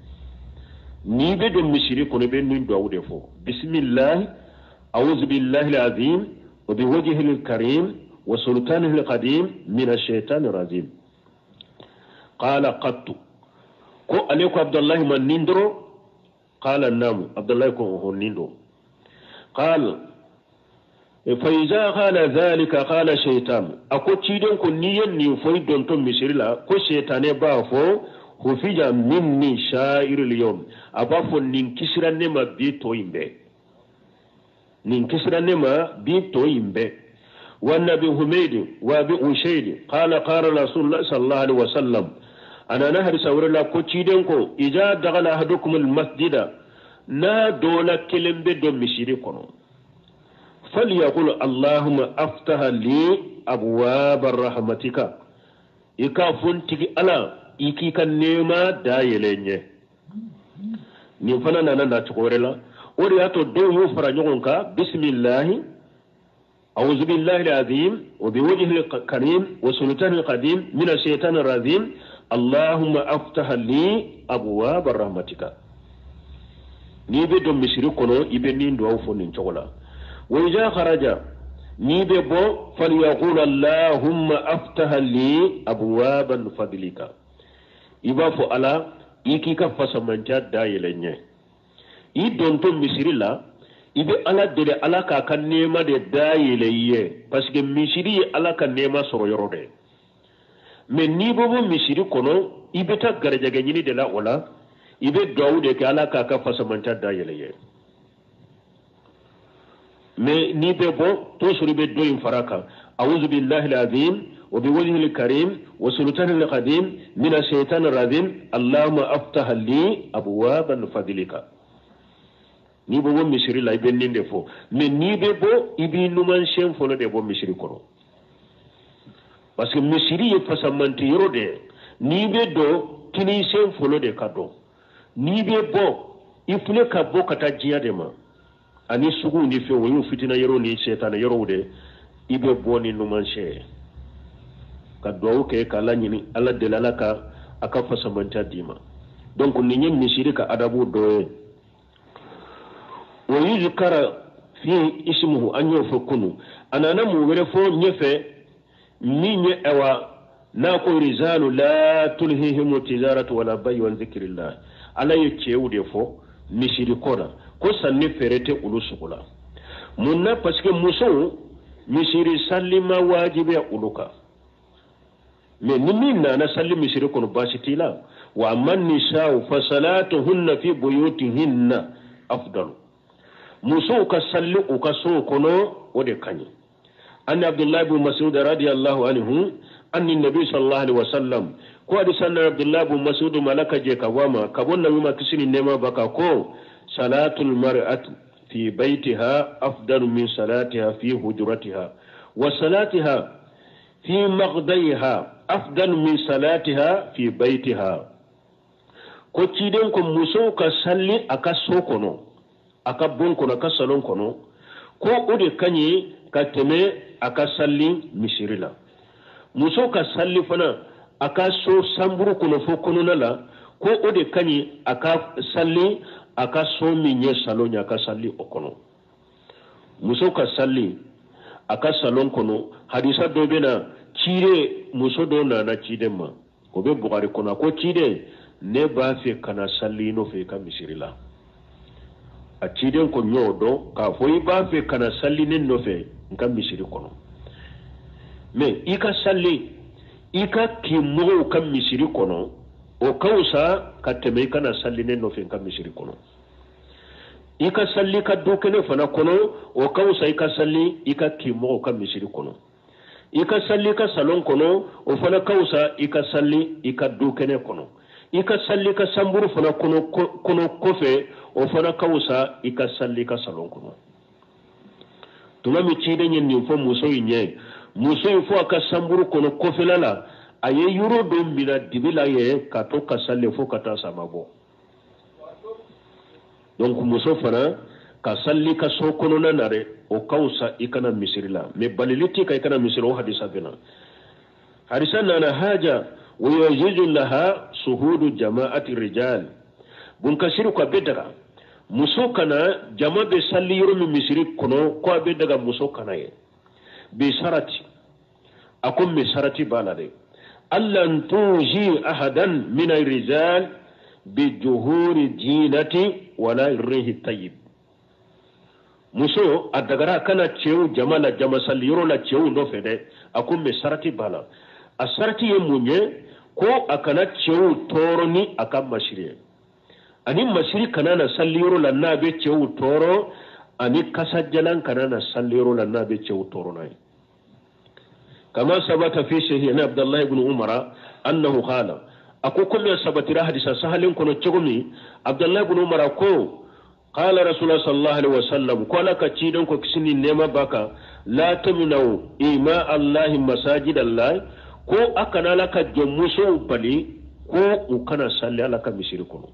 N'i bɛ don misiri kɔnɔ, i bɛ nin duwawu de fɔ: bisimilahi, awuzu billahi azim, wa bi wajhil karim, wa sultanil qadim, mina shaitani rajim. Qala qattu, ko ale ko Abdullahi ma nin dɔrɔn. Qala namu, Abdullahi ko oho, nin don. Qala fa iza qala dhalika qala shaytan, a ko ciden ko n'i ye nin fɔ i dontɔ misiri la, ko sɛtanɛ b'a fɔ: hufija minni sha'iril yawm, a b'a fɔ nin kisira ne ma bi tɔ in bɛɛ, nin kisira ne ma bi tɔ in bɛɛ. Wa Abi Humayd wa Abi Usayd qala qala Rasulullah sallallahu alaihi wasallam, a nana hadisa wɛrɛ la ko ciden ko: iza dakhala ahadukum al masjida, n'a dɔ la kelen bɛ don misiri kɔnɔ, falyaqul allahumma aftaha li abwaba rahmatika, i k'a fɔ n tigi Ala, i k'i ka nɛɛma dayɛlɛ n ye. Nin fana nana na cogo wɛrɛ la. O de y'a to dɔw y'u fara ɲɔgɔn kan: bisimilahi, أعوذ بالله العظيم وبوجهه الكريم وسلطانه القديم، من الشيطان الرجيم، اللهم افتح لي أبواب رحمتك. N'i bɛ don misiri kɔnɔ, i bɛ nin duwawu fɔ nin cogo la. Wa iza kharaja, n'i bɛ bɔ, falyaqul allahumma aftah li abwaban fadlika, i b'a fɔ Ala, i k'i ka fasamanja dayɛlɛ n ye. I dontɔ misiri la, i bɛ Ala deli, Ala k'a ka nɛɛma de dayɛlɛ i ye, parce que misiri ye Ala ka nɛɛma sɔrɔ yɔrɔ de ye. Mais n'i bɛ bɔ misiri kɔnɔ, i bɛ taa garijɛgɛ ɲini de la. O la, i bɛ duwawu de kɛ, Ala k'a ka fasamanja dayɛlɛ i ye. Mais n'i bɛ bɔ, toujours i bɛ dɔ in fara kan: awuzu billahi azim wa bi wajhil karim wa sultanil qadim, min ash-shaytanir rajim, allahumma aftah li abwaban fadlika. N'i bɛ bɔ misiri la, i bɛ nin de fɔ. Mais n'i bɛ bɔ, i b'i numan sen fɔlɔ de bɔ misiri kɔnɔ, parce que misiri ye fasamanti yɔrɔ de ye. N'i bɛ don, kini sen fɔlɔ de ka don. N'i bɛ bɔ, i filɛ ka bɔ ka taa diɲɛ de ma, ani suguw ni fɛnw, o y'u fitina yɔrɔw ni sɛtanɛ yɔrɔw de. I bɛ bɔ ni numan sen ye ka duwawu kɛ, k'Ala ɲini, Ala deli, Ala ka a ka fasamanta d'i ma. Donc nin ye misiri ka adabu dɔ ye. Wa yuzkara fi ismuhu, an y'o fɔ kunu. A nana mun wɛrɛ fɔ ɲɛfɛ min ye? Awa, n'a ko rijalu la tulhihimu tijaratu wala bayu an zikrillah, Ala ye cɛw de fɔ misiri kɔ la ko sanni feere tɛ olu sugu la. Mun na? Parce que musow, misiri sali ma wajibiya olu kan. Mais ni min nana sali misiri kɔnɔ, baasi t'i la. Wa amma nisa'u fa salatuhunna fi buyutihinna afdalu, musow ka sali u ka sow kɔnɔ, o de ka ɲi. An Abdullahi bin Mas'ud radiyallahu anhu anni nabi sallallahu alaihi wasallam, ko hadisa na Abdullahi bin Mas'ud, malaka je ka wama ka bɔ nabi ma, kisi ni nɛɛma baka, ko salatul mar'atu fi baytiha afdalu min salatiha fi hujratiha, wa salatiha fi maghdaiha afdalu min salatiha fi baytiha. Ko ciden ko musow ka sali a ka so kɔnɔ, a ka bon kɔnɔ, a ka salon kɔnɔ, ko o de ka ɲi ka tɛmɛ a ka sali misiri la. Muso ka sali fana a ka so sanburu kɔnɔ, fo kɔnɔna la, ko o de ka ɲi a ka sali a ka so min ye salon ye, a ka sali o kɔnɔ. Muso ka sali a ka salon kɔnɔ, hadisa dɔ bɛ na, ciden muso dɔ nana ciden ma, o bɛ Bukari kɔnɔ. A ko: ciden, ne b'a fɛ ka na sali i nɔfɛ i ka misiri la. A ciden ko: n y'o dɔn k'a fɔ i b'a fɛ ka na sali ne nɔfɛ n ka misiri kɔnɔ, mais i ka sali i ka kin mɔgɔw ka misiri kɔnɔ, o ka wusa ka tɛmɛ i ka na sali ne nɔfɛ n ka misiri kɔnɔ. I ka sali ka du kɛnɛ fana kɔnɔ, o ka wusa i ka sali i ka kin mɔgɔw ka misiri kɔnɔ. I ka sali i ka salon kɔnɔ, o fana ka fisa i ka sali i ka du kɛnɛ kɔnɔ. I ka sali i ka sanburu fana kɔnɔ kɔfɛ, o fana ka fisa i ka sali i ka salon kɔnɔ. Tuma min ciden ye nin fɔ muso in ye, muso in fo a ka sanburu kɔnɔ kɔfɛla la, a ye yɔrɔ dɔ minɛ dibi la yen ka to ka sali fo ka taa sama bɔ. Donc muso fana ka sali ka so kɔnɔna na dɛ, o ka fisa i kana misiri la, mais balili t'i kan i kana misiri. O hadisa bɛ na, hadisa nana haja wa yajuzu laha suhudu jama'ati rijal. Bunkasiru ko a bɛ daga muso kana jama bɛ sali yɔrɔ min misiri kɔnɔ, ko a bɛ daga muso kana ye bi sarati. A ko mais sarati b'a la dɛ, alla tuzi ahadan min rijal bi juhuri jinati wala rihi tayyib. Muso a dagara kana cɛw jama la, jama sali yɔrɔ la cɛw nɔfɛ dɛ. A ko mais sarati b'a la. A sarati ye mun ye? Ko a kana cɛw tɔɔrɔ ni a ka masiri ye, ani masiri kana na sali yɔrɔ la n'a bɛ cɛw tɔɔrɔ, ani kasajalan kana na sali yɔrɔ la n'a bɛ cɛw tɔɔrɔ n'a ye. Kama sabata fi sahih Abdullah ibn Umar annahu qala, a ko komi a sabatira hadisa sahalen kɔnɔ cogo min, Abdullah ibn Umar ko qala Rasulullah sallallahu alaihi wasallam, ko Ala ka ciden ko kisi ni nɛɛma b'a kan, la tamnau ima Allahi masajid Allah, ko a kana Ala ka jɔnmusow bali ko u kana sali Ala ka misiri kɔnɔ.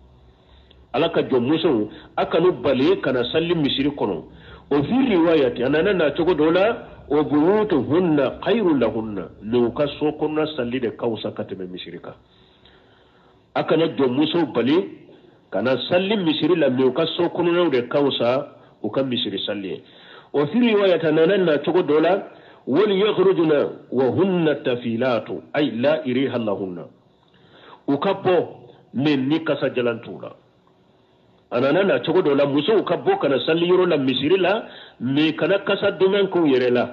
Ala ka jɔnmusow a kanu bali kana sali misiri kɔnɔ. O fi riwayati, a nana na cogo dɔ la, o buyutuhunna khairu lahunna, mais u ka so kɔnɔna sali de ka fisa ka tɛmɛ misiri kan. A kana jɔnmusow bali kana sali misiri la, mais u ka so kɔnɔnaw de ka fisa u ka misiri sali ye. O fi riwayati, a nana na cogo dɔ la, wal yakhrujuna wa hunna tafilatu ay la iriha lahunna, u ka bɔ mais ni kasa jalan t'u la. A nana na cogo dɔ la, musow ka bɔ kana sali yɔrɔ la misiri la, mais kana kasa duman k'u yɛrɛ la.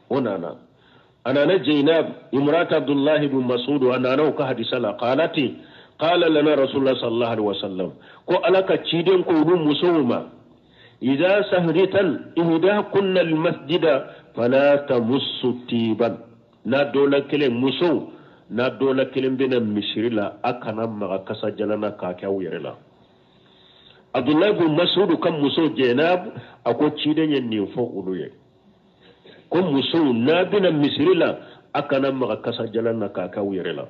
O nana, a nana Jainab imrat Abdullah ibn Mas'ud, a nana u ka hadisa la, qalati qala lana Rasulullah sallallahu alaihi wasallam, ko Ala ka ciden ko olu musow ma, idha sahritan ihda kunna almasjida fala tamussu tiban. N'a dɔ la kelen musow, n'a dɔ la kelen bɛna misiri la, a kana maga kasa jalan na k'a kɛ aw yɛrɛ la. Abdullah ibn Mas'ud ka muso Jainab, a ko ciden ye nin fɔ olu ye, ko musow n'a bɛna misiri la, a kana maga kasa jalan na k'a kɛ aw yɛrɛ la.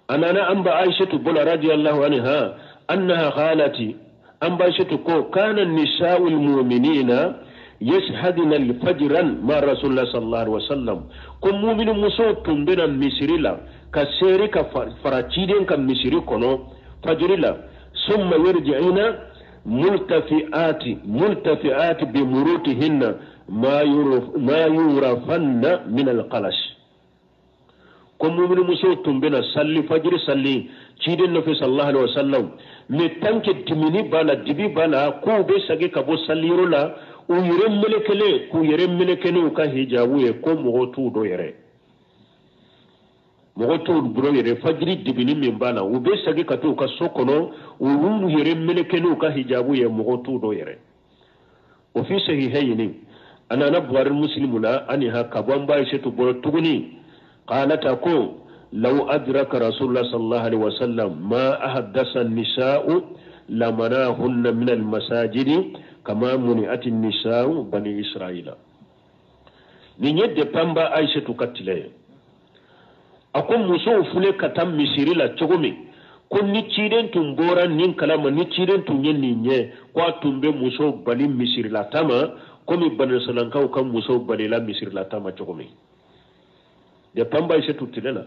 A nana an ba Aishatu bolo radiyallahu anha annaha qalati, an ba Aishatu ko kana nisa'ul mu'minina yashhaduna al-fajran ma Rasulullah sallallahu alaihi wasallam, ko mu'minu musow tun bɛna misiri la ka seere ka fara ciden ka misiri kɔnɔ fajiri la, summa yarji'una multafi'ati bi murutihinna ma yurafanna min al-qalash. Ko mumini musow tun bɛna salli fajiri salli ciden nɔfɛ sallallahu alaihi wasallam, mais tant que dimini b'a la, dibi b'a la, k'u bɛ segin ka bɔ saliyɔrɔ la, u yɛrɛ melekelen, k'u yɛrɛ meleke n'u ka hijabu ye, ko mɔgɔ t'u dɔn yɛrɛ, mɔgɔ t'u dɔn yɛrɛ. Fajiri dibini min b'a la, u bɛ segin ka t'u ka so kɔnɔ, u b'u yɛrɛ meleke n'u ka hijabu ye, mɔgɔ t'u dɔn yɛrɛ. O fi sahihayni, a nana Buhari Muslimu la, ani ha ka bɔ an ba Aishatu bolo tuguni, qalata ko law adraka Rasulullah sallallahu alaihi wasallam ma ahaddasa nisa'u lamanahunna min al-masajidi kama muni'at an-nisa'u bani Israila. Nin ye depanba Aishatu ka tile ye. A ko musow fule ka taa misiri la cogo min, ko ni ciden tun bɔra nin kalama, ni ciden tun ye nin ye, ko a tun bɛ musow bali misiri la taama komi banisalankaw ka musow balila misiri la taama cogo min. Depanba Aishatu tile la,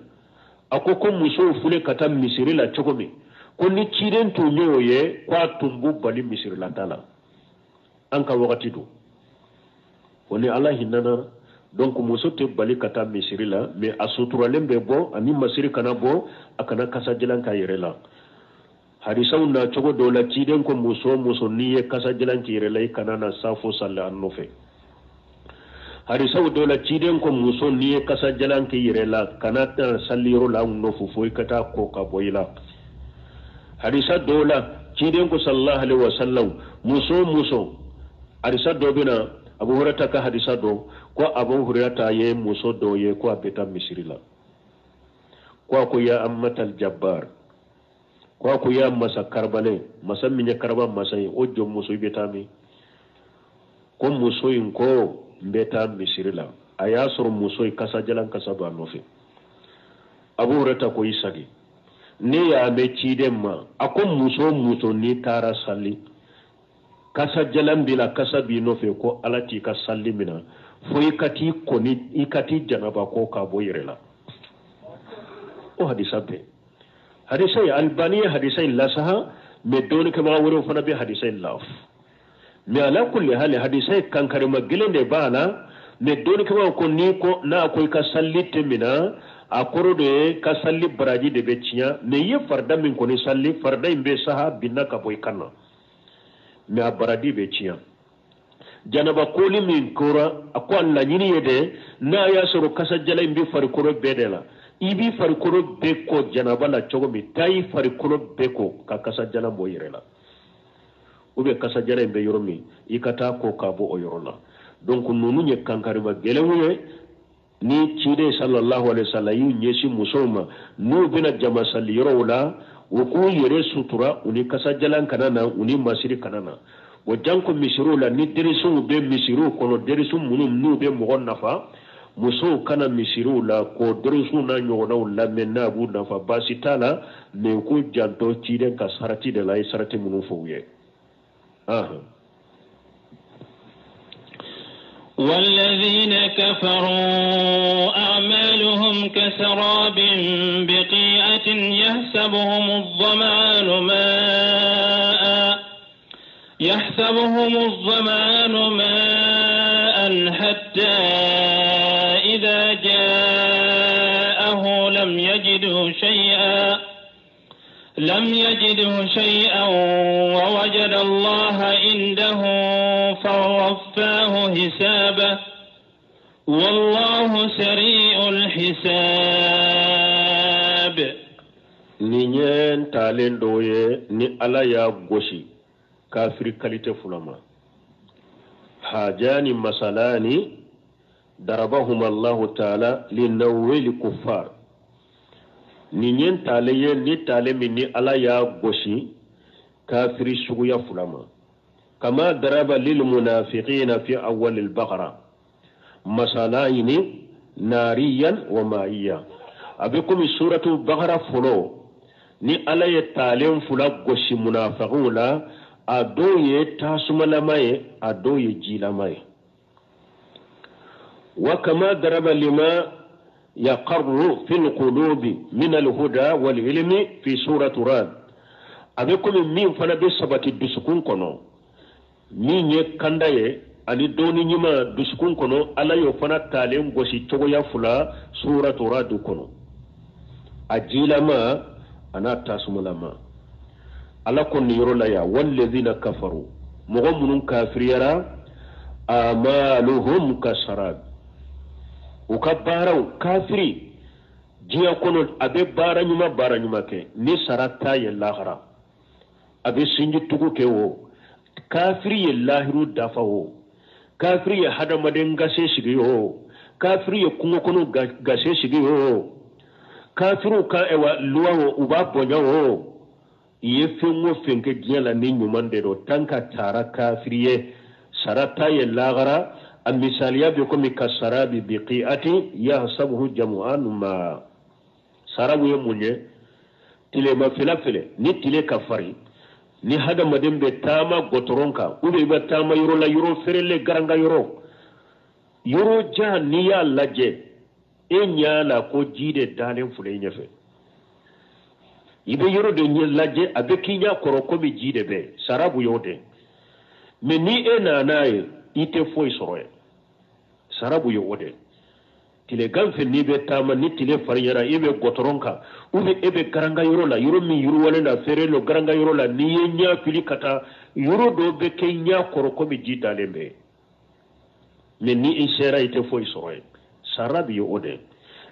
a ko ko musow fule ka taa misiri la cogo min, ko ni ciden tun y'o ye, ko a tun b'u bali misiri la taa la. An ka wagati don o ni Ala hinɛna. Donc muso tɛ bali ka taa misiri la, mais a suturalen bɛ bɔ, ani masiri kana bɔ, a kana kasajalan k'a yɛrɛ la. Hadisaw na cogo dɔw la, ciden ko muso o muso n'i ye kasajalan k'i yɛrɛ la, i kana na safo sali an nɔfɛ. Hadisaw dɔw la, ciden ko muso n'i ye kasajalan k'i yɛrɛ la, kana taa saliyɔrɔ la an nɔfɛ fo i ka taa ko ka bɔ i la. Hadisa dɔw la, ciden ko sallallahu alaihi wasallam, muso o muso, hadisa dɔ bɛ na, Abu Hurairah ka hadisa dɔ, Ko Abu Hurairata ye muso dɔ ye ko a bɛ taa misiri la, ko a ko ya ammatal jabbar, ko a ko ya masa karabalen, masa min ye karaba masa ye, o jɔn muso i bɛ taa min? Ko muso in ko n bɛ taa misiri la. A y'a sɔrɔ muso in kasajalan kasa b'a nɔfɛ. Abu Hurairata ko i sagi, ne y'a mɛn ciden ma, a ko muso o muso n'i taara sali, kasajalan b'i la, kasa b'i nɔfɛ, ko Ala t'i ka sali minɛ fo i ka t'i ko ni i ka t'i janaba ko k'a bɔ i yɛrɛ la. O hadisa bɛɛ hadisa in Albani ye hadisa in lasaha, mais dɔnnikɛbaga wɛrɛw fana bɛ hadisa in laf. Mais ala kulli hali hadisa in kankarima gɛlɛn de b'a la, mais dɔnnikɛbagaw ko n'i ko n'a ko i ka sali tɛ minɛ, a kɔrɔ de ye ka sali baraji de bɛ tiɲɛ, mais i ye farida min kɔni sali, farida in bɛ saha binna ka bɔ i kan na, mais a baraji bɛ tiɲɛ. Janaba koli min kora, a ko a laɲini ye dɛ, n'a y'a sɔrɔ kasajalan in bɛ farikolo bɛɛ de la, i b'i farikolo bɛɛ ko janaba la cogo min, taa i farikolo bɛɛ ko ka kasajalan bɔ i yɛrɛ la, ou bien kasajalan in bɛ yɔrɔ min, i ka taa ko k'a bɔ o yɔrɔ la. Donc ninnu ye kankarima gɛlɛnw ye ni ciden sallallahu alaihi wasallam y'u ɲɛsin musow ma n'u bɛna jama sali yɔrɔw la, u k'u yɛrɛ sutura, u ni kasajalan kana na, u ni masiri kana na. O janko misiriw la, ni derisiw bɛ misiriw kɔnɔ, derisiw minnu n'u bɛ mɔgɔ nafa, musow kana misiriw la k'o derisiw n'a ɲɔgɔnnaw lamɛn n'a b'u nafa, baasi t'a la, mais u k'u janto ciden ka sarati de la, a ye sarati minnu fɔ u ye. والذين كفروا أعمالهم كسراب بقيعة يحسبهم الظمآن ماء حتى إذا جاءه لم يجده شيئا ووجد الله عنده فوفاه حسابه والله سريع الحساب. Ni ye talen dɔ ye ni Ala y'a gosi kafiri qualité fila ma, hajani masalani darabahuma Allahu taala linawwili kuffar. Ni ye talen ye ni talen min ni Ala y'a gosi kafiri suguya fila ma, kama daraba lil munafiqina fi awwal al baqara masalayni nariyan wa ma'iya. A bɛ komi suratu baqara fɔlɔ ni Ala ye talen fila gosi munafiqw la, a dɔw ye tasumalama ye, a dɔw ye jilama ye. Wa kama daraba lima yaqarru fil qulubi min al-huda wal ilmi fi suratu Rad. A bɛ komi min fana bɛ sabati dusukun kɔnɔ, min ye kanda ye ani dɔnni ɲuman dusukun kɔnɔ, Ala y'o fana talen gosi cogoya fila suratu Rad kɔnɔ, a jilama a n'a tasumalama. Ala ko nin yɔrɔ la yan, wallazina kafaru, mɔgɔ minnu kafiriyara, amaluhum kasarab, u ka baaraw kafiri diɲɛ kɔnɔ a bɛ baara ɲuman kɛ ni sara t'a ye lahara, a bɛ sinji tugu kɛ o, kafiri ye lahiru dafa o, kafiri ye hadamaden gase sigi o, kafiri ye kungo kɔnɔ gase sigi o, kafiriw ka luwa o, u b'a bonya o, i ye fɛn o fɛn kɛ diɲɛ la ni ɲuman de don, tan ka taara kafiri ye sara t'a ye lahara. A misaliya bɛ komi kasarabi biqi'atin yahsabuhu jamu'anu ma. Sarabu ye mun ye? Tilema fila filɛ, ni tile ka farin, ni hadamaden bɛ taama gɔtɔrɔn kan, ou bien i bɛ taama yɔrɔ la, yɔrɔ feerelen garanga yɔrɔ, yɔrɔ jan, n'i y'a lajɛ e ɲɛ la ko ji de dalen filɛ i ɲɛfɛ, i bɛ yɔrɔ de lajɛ a bɛ k'i ɲɛ kɔrɔ komi ji de bɛ, sarabu y'o de. Mais ni e nana ye, i tɛ foyi sɔrɔ yen, sarabu ye o de. Tilegan fɛ n'i bɛ taama, ni tile farinyara, i bɛ gɔtɔrɔn kan, ou bien e bɛ garanga yɔrɔ la, yɔrɔ min yiriwalen na feere lo garanga yɔrɔ la, n'i ye ɲɛ fili ka taa yɔrɔ dɔ bɛ kɛ ɲɛ kɔrɔ komi ji dalen bɛ, mais ni i sera i tɛ foyi sɔrɔ yen, sarabu ye o de.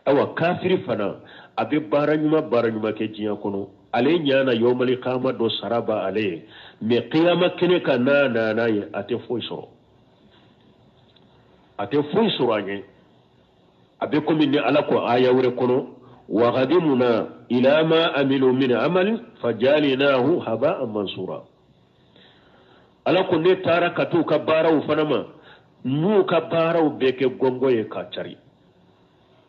Awa kafiri fana a bɛ baara ɲuman kɛ diɲɛ kɔnɔ, ale ɲana yomali kama dɔ sara b'ale ye, mais kiyama kɛnɛ kan n'a nana ye a tɛ foyi sɔrɔ. A tɛ foyi sɔrɔ a ɲɛ. A bɛ komi ni Ala ko aya wɛrɛ kɔnɔ, wa qadimna ila ma amilu min amali fajalinahu haba'an mansura. Ala ko ne taara ka t'u ka baaraw fana ma, n'u ka baaraw bɛɛ kɛ gɔngɔ ye k'a cari.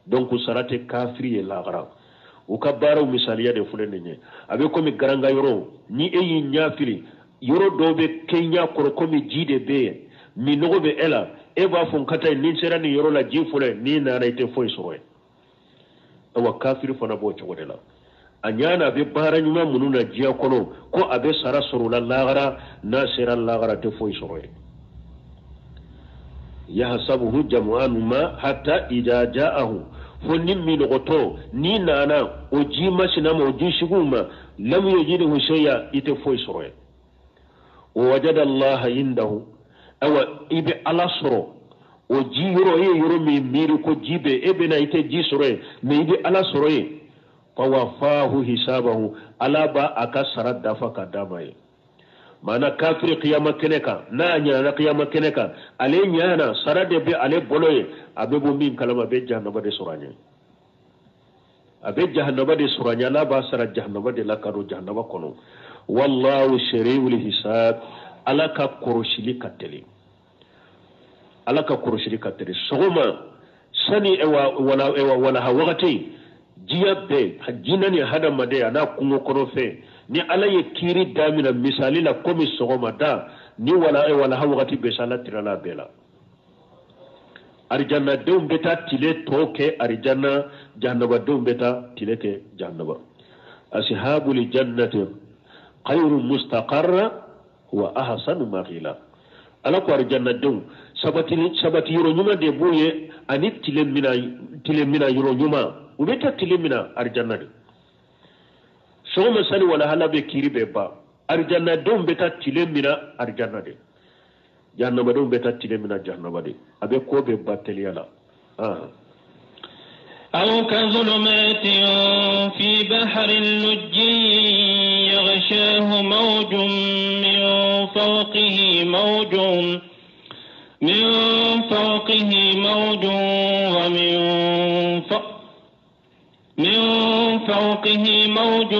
Donc sara tɛ kafiri ye lahara. U ka baaraw misaliya de filɛ nin ye. A bɛ komi garanga yɔrɔ, ni e y'i ɲɛ fili, yɔrɔ dɔw bɛ kɛ ɲɛ kɔrɔ komi ji de bɛ yen, minɔgɔ bɛ e la, e b'a fɔ n ka taa yen, ni n sera nin yɔrɔ la ji fɔlɔ, n'i nana i tɛ foyi sɔrɔ yen. Awa kafiri fana b'o cogo de la. A ɲana a bɛ baara ɲuman minnu na diɲɛ kɔnɔ, ko a bɛ sara sɔrɔ o la lahara, n'a sera lahara tɛ foyi sɔrɔ yen. Yahasabuhu jam'anu ma hatta idha ja'ahu, fo ni minɔgɔtɔ n'i nana o ji masina ma, o ji suguw ma, lam yajidhu shay'a, i tɛ foyi sɔrɔ yen. Wa wajada Allaha indahu, awa i bɛ Ala sɔrɔ o ji yɔrɔ, e ye yɔrɔ min miiri ko ji bɛ, e bɛ na i tɛ ji sɔrɔ yen, mais i bɛ Ala sɔrɔ yen. Fawafahu hisabahu, Ala b'a a ka sara dafa ka d'a ma yen. Maana kafiri kiyama kɛnɛ kan, n'a ɲana kiyama kɛnɛ kan, ale ɲana sara de bɛ ale bolo yen, a bɛ bɔ min kalama, a bɛ jahanama de sɔrɔ a ɲɛ. A bɛ jahanama de sɔrɔ a ɲɛ, Ala b'a sara jahanama de la ka don jahanama kɔnɔ. Wallahu sari'ul hisab, Ala ka kɔrɔsili ka teli. Ala ka kɔrɔsili ka teli. Sɔgɔma sani walaha wagati, diɲɛ bɛɛ, jinɛ ni hadamaden a n'a kungo kɔnɔfɛn, ni Ala ye kiiri daminɛ misali la komi sɔgɔmada ni walaha wagati bɛɛ sa, Ala tirala bɛɛ la. Arijannadenw bɛ taa tile tɔ kɛ arijanna, jahanabadenw bɛ taa tile kɛ jahanaba. Ashabul jannati khayru mustaqarra wa ahsanu maqila. Ala ko arijannadenw sabati yɔrɔ ɲuman de b'u ye, ani tile mina yɔrɔ ɲuman, u bɛ taa tile mina arijanna de. Sɔgɔma sani walahala bɛ kiiri bɛɛ ban, arijannadenw bɛ taa tile mina arijanna de, jahanamadenw bɛ taa tile mina jahanama de. A bɛ ko bɛɛ ban teliya la. أو كظلمات في بحر لجي يغشاه موج من فوقه موج من فوقه موج ومن من فوقه موج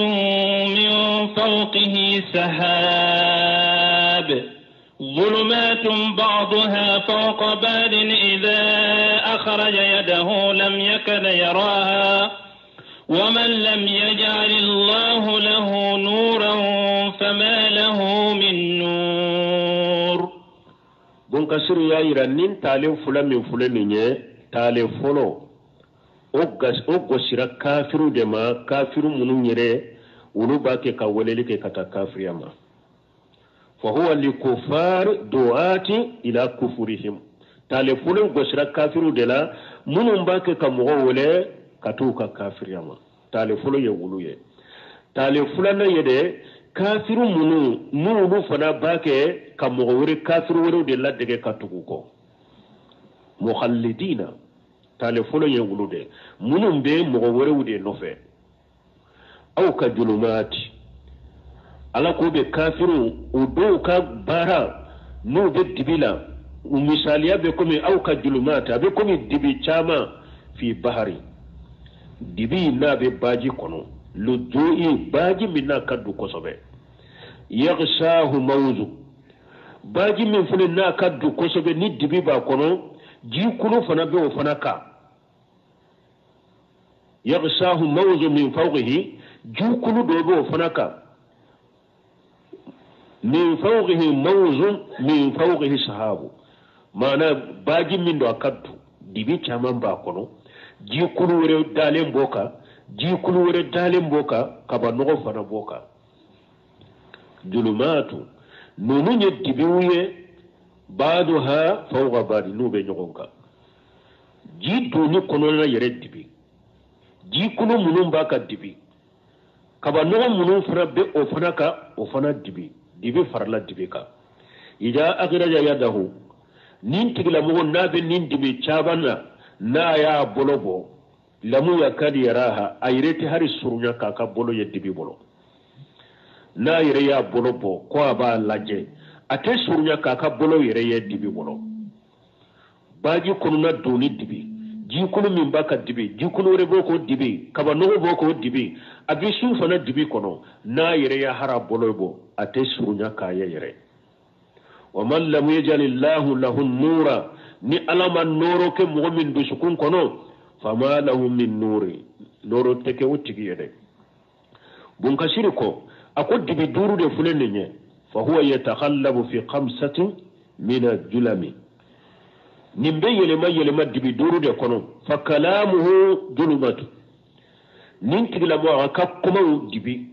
من فوقه سحاب ظلمات بعضها فوق بعض إذا أخرج يده لم يكد يراها ومن لم يجعل الله له نورا فما له من نور. Bon kasiru y'a yira nin taalen fila min filɛ nin ye, taalen fɔlɔ o gosira kafiru de ma, kafiru minnu yɛrɛ olu b'a kɛ ka weleli kɛ ka taa kafiriya ma. Fahuwa likufar du'ati ila kufurihim. Taale fɔlɔ gosira kafiru de la minnu b'a kɛ ka mɔgɔw wele ka t'u ka kafiriya ma. Taale fɔlɔ ye olu ye. Taale filanan ye de kafiru minnu n'olu fana b'a kɛ ka mɔgɔ wɛrɛ kafiru wɛrɛw de ladege ka tugu u kɔ. Mukhallidina, taale fɔlɔ ye olu de minnu bɛ mɔgɔ wɛrɛw de nɔfɛ. Aw ka julumaati, Ala ko bɛ kafiru u dɔw ka baara n'u bɛ dibi la, u misaliya bɛ komi aw ka julumaati, a bɛ komi dibi caman fi bahari, dibi n'a bɛ baji kɔnɔ, luju'i baji min n'a ka du kosɛbɛ, yaghshahu mawzu, baji min fana n'a ka du kosɛbɛ ni dibi b'a kɔnɔ, jikulu fana bɛ o fana kan. Yaghshahu mawzu min fawqihi, jikulu dɔ bɛ o fana kan. Min fawqihi mawzun min fawqihi sahabu, maana baji min don a ka du, dibi caman b'a kɔnɔ, jikulu wɛrɛ dalen b'o kan, jikulu wɛrɛ dalen b'o kan, kabanɔgɔ fana b'o kan. Julumaatu, ninnu ye dibiw ye, baaduha fawqa baadi, n'u bɛ ɲɔgɔn kan. Ji donni kɔnɔna yɛrɛ dibi, jikulu minnu b'a ka dibi, kabanɔgɔ minnu fana bɛ o fana kan, o fana dibi. Dibi farala dibi kan. Ida akhraja yadahu, nin tigilamɔgɔ n'a bɛ nin dibi caman na, n'a y'a bolo bɔ, lamu yakad yaraha, a yɛrɛ tɛ hali surunya k'a ka bolo ye dibi bolo. N'a yɛrɛ y'a bolo bɔ ko a b'a lajɛ, a tɛ surunya k'a ka bolo yɛrɛ ye dibi bolo. Baji kɔnɔna doni dibi, jikulu min b'a ka dibi, jikulu wɛrɛ b'o k'o dibi, kabanɔgɔ b'o k'o dibi, a bɛ su fana dibi kɔnɔ, n'a yɛrɛ ya hara bolo bɔ, a tɛ surunya k'a ye yɛrɛ. Wa man lam yajalillahu lahu nura, ni Ala ma nɔɔrɔ kɛ mɔgɔ min dusukun kɔnɔ, fama lahu min nuri, nɔɔrɔ tɛ kɛ o tigi ye dɛ. Bunkasiri ko a ko dibi duuru de filɛ nin ye, fa huwa yatakhallabu fi khamsatin min al-julami, nin bɛ yɛlɛma yɛlɛma dibi duuru de kɔnɔ, fa kalamuhu julumatu, nin tigilamɔgɔ a ka kumaw dibi,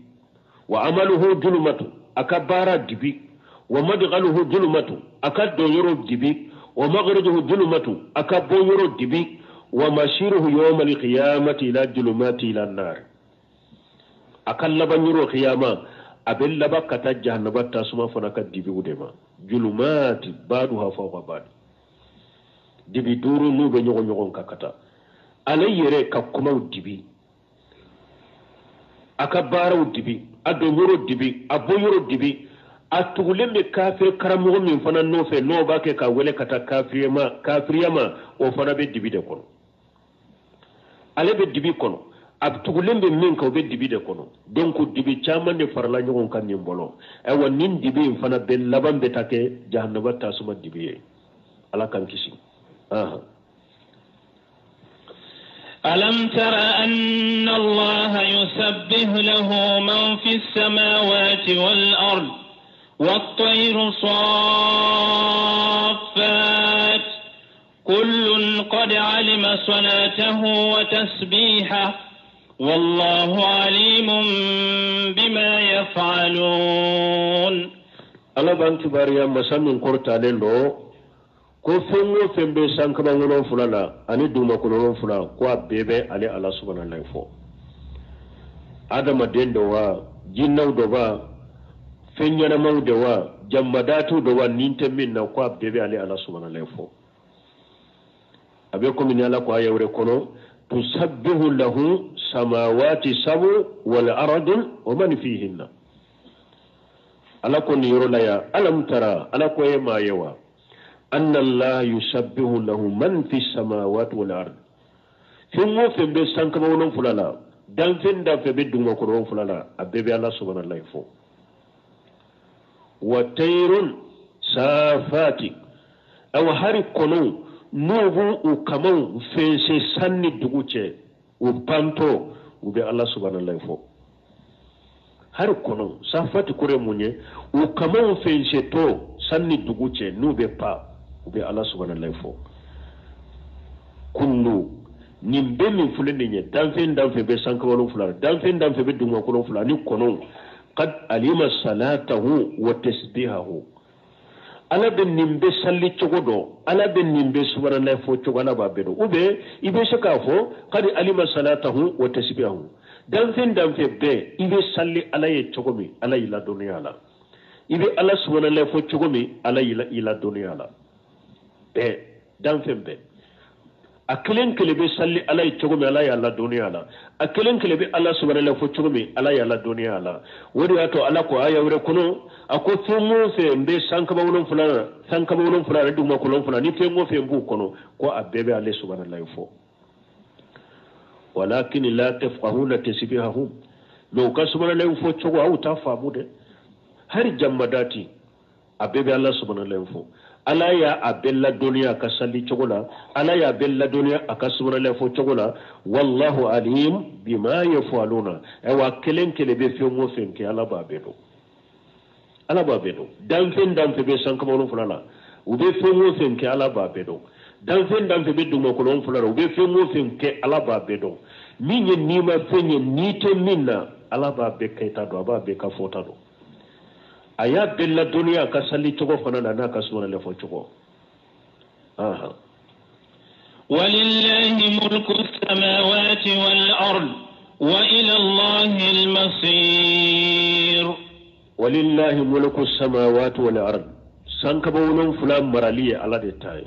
wa amaluhu julumatu, a ka baara dibi, wa madghaluhu julumatu, a ka donyɔrɔ dibi, wa maghrijuhu julumatu, a ka bɔyɔrɔ dibi, wa masiruhu yawma alqiyamati ila julumati ila an-nar, a ka laban yɔrɔ kiyama a bɛ laban ka taa jahanaba tasuma fana ka dibiw de ma, julumati ba'duha fawqa ba'd, dibi duuru n'u bɛ ɲɔgɔn ɲɔgɔn kan ka taa. Ale yɛrɛ ka kumaw dibi, a ka baaraw dibi, a donyɔrɔ dibi, a bɔyɔrɔ dibi, a tugulen bɛ kafiri karamɔgɔ min fana nɔfɛ n'o b'a kɛ ka wele ka taa kafiriya ma, o fana bɛ dibi de kɔnɔ. Ale bɛ dibi kɔnɔ, a tugulen bɛ min kan o bɛ dibi de kɔnɔ. Donc dibi caman de farala ɲɔgɔn kan nin bolo. Ayiwa nin dibi in fana bɛ laban bɛ taa kɛ jahanaba tasuma dibi ye. Ala k'an kisi. ألم تر أن الله يسبح له من في السماوات والأرض والطير صافات كل قد علم صلاته وتسبيحه والله عليم بما يفعلون. Ala b'an kibaruya masa min kɔrɔtalen don ko fɛn o fɛn bɛ sankaba wolonfila la ani dugumakolo wolonfila, ko a bɛɛ bɛ ale Ala subahana fɔ. Adamaden dɔ wa, jinɛw dɔ wa, fɛn ɲɛnamaw de wa, jamadatiw dɔ wa, nin tɛ min na, ko a bɛɛ bɛ ale Ala subahana fɔ. A bɛ komi ni Ala ko aya wɛrɛ kɔnɔ, tusabbihu lahu samawati sabu wal ardu wa man fihinna. Ala ko nin yɔrɔ la yan, alam tara, Ala ko e maa ye wa, anna Allah yusabbihu lahu man fi samawati wal ard. Fɛn o fɛn bɛ sankaba wolonfila la, danfɛn danfɛn bɛ dugumakolo wolonfila la, a bɛɛ bɛ Ala subahana fɔ. Wa tayrun safati, awa hari kɔnɔw n'u b'u kamaw fɛnsɛ san ni dugu cɛ, u pantɔ, u bɛ Ala subahana fɔ. Hari kɔnɔw safati kɔrɔ ye mun ye? U kamaw fɛnsɛtɔ san ni dugu cɛ, n'u bɛ pa, u bɛ Ala subahana fɔ. Kullu, nin bɛɛ min filɛ nin ye, danfɛn danfɛn bɛ sankaba wolonfila la, danfɛn danfɛn bɛ dugumakolo wolonfila ni kɔnɔw, qad alima salatahu wa tasbihahu. Ala bɛ nin bɛ sali cogo dɔn, Ala bɛ nin bɛ subahana fɔ cogo, Ala b'a bɛɛ dɔn. Ou bien i bɛ se k'a fɔ qad alima salatahu wa tasbihahu, danfɛn danfɛn bɛɛ i bɛ sali Ala ye cogo min, Ala y'i ladɔnniya a la. I bɛ Ala subahana fɔ cogo min, Ala y'i ladɔnniya a la. Bɛɛ, danfɛn bɛɛ, a kelen kelen bɛ sali Ala ye cogo min, Ala y'a ladɔnniya a la. A kelen kelen bɛ Ala subahana fɔ cogo min, Ala y'a ladɔnniya a la. O de y'a to Ala ko aya wɛrɛ kɔnɔ, a ko fɛn o fɛn bɛ sankaba wolonfila la, sankaba wolonfila ani dugumakolo wolonfila, ni fɛn o fɛn b'u kɔnɔ, ko a bɛɛ bɛ ale subahana fɔ. Walakin la tafqahuna tasbihahum, mais u ka subahana fɔ cogo aw t'a faamu dɛ. Hari jamadati a bɛɛ bɛ Ala subahana fɔ. Ala y'a a bɛɛ ladɔnniya a ka sali cogo la, Ala y'a bɛɛ ladɔnniya a ka subahana fɔ cogo la. Wallahu alim bima yafaluna. Ayiwa kelen kelen bɛ fɛn o fɛn kɛ, Ala b'a bɛɛ dɔn. Ala b'a bɛɛ dɔn. Danfɛn danfɛn bɛ sankaba wolonfila la, u bɛ fɛn o fɛn kɛ, Ala b'a bɛɛ dɔn. Danfɛn danfɛn bɛ dugumakolo wolonfila la, u bɛ fɛn o fɛn kɛ, Ala b'a bɛɛ dɔn. Min ye nimafɛn ye, n'i tɛ min na, Ala b'a bɛɛ kɛta dɔn, a b'a bɛɛ ka fɔta dɔn. A y'a bɛɛ ladɔnniya a ka sali cogo fana la n'a ka subahana fɔ cogo. Walillahi mulku samawati wal ard wa ila Allahi al-masir. Walillahi mulku samawati wal ard, sankaba wolonfila marali ye Ala de ta ye,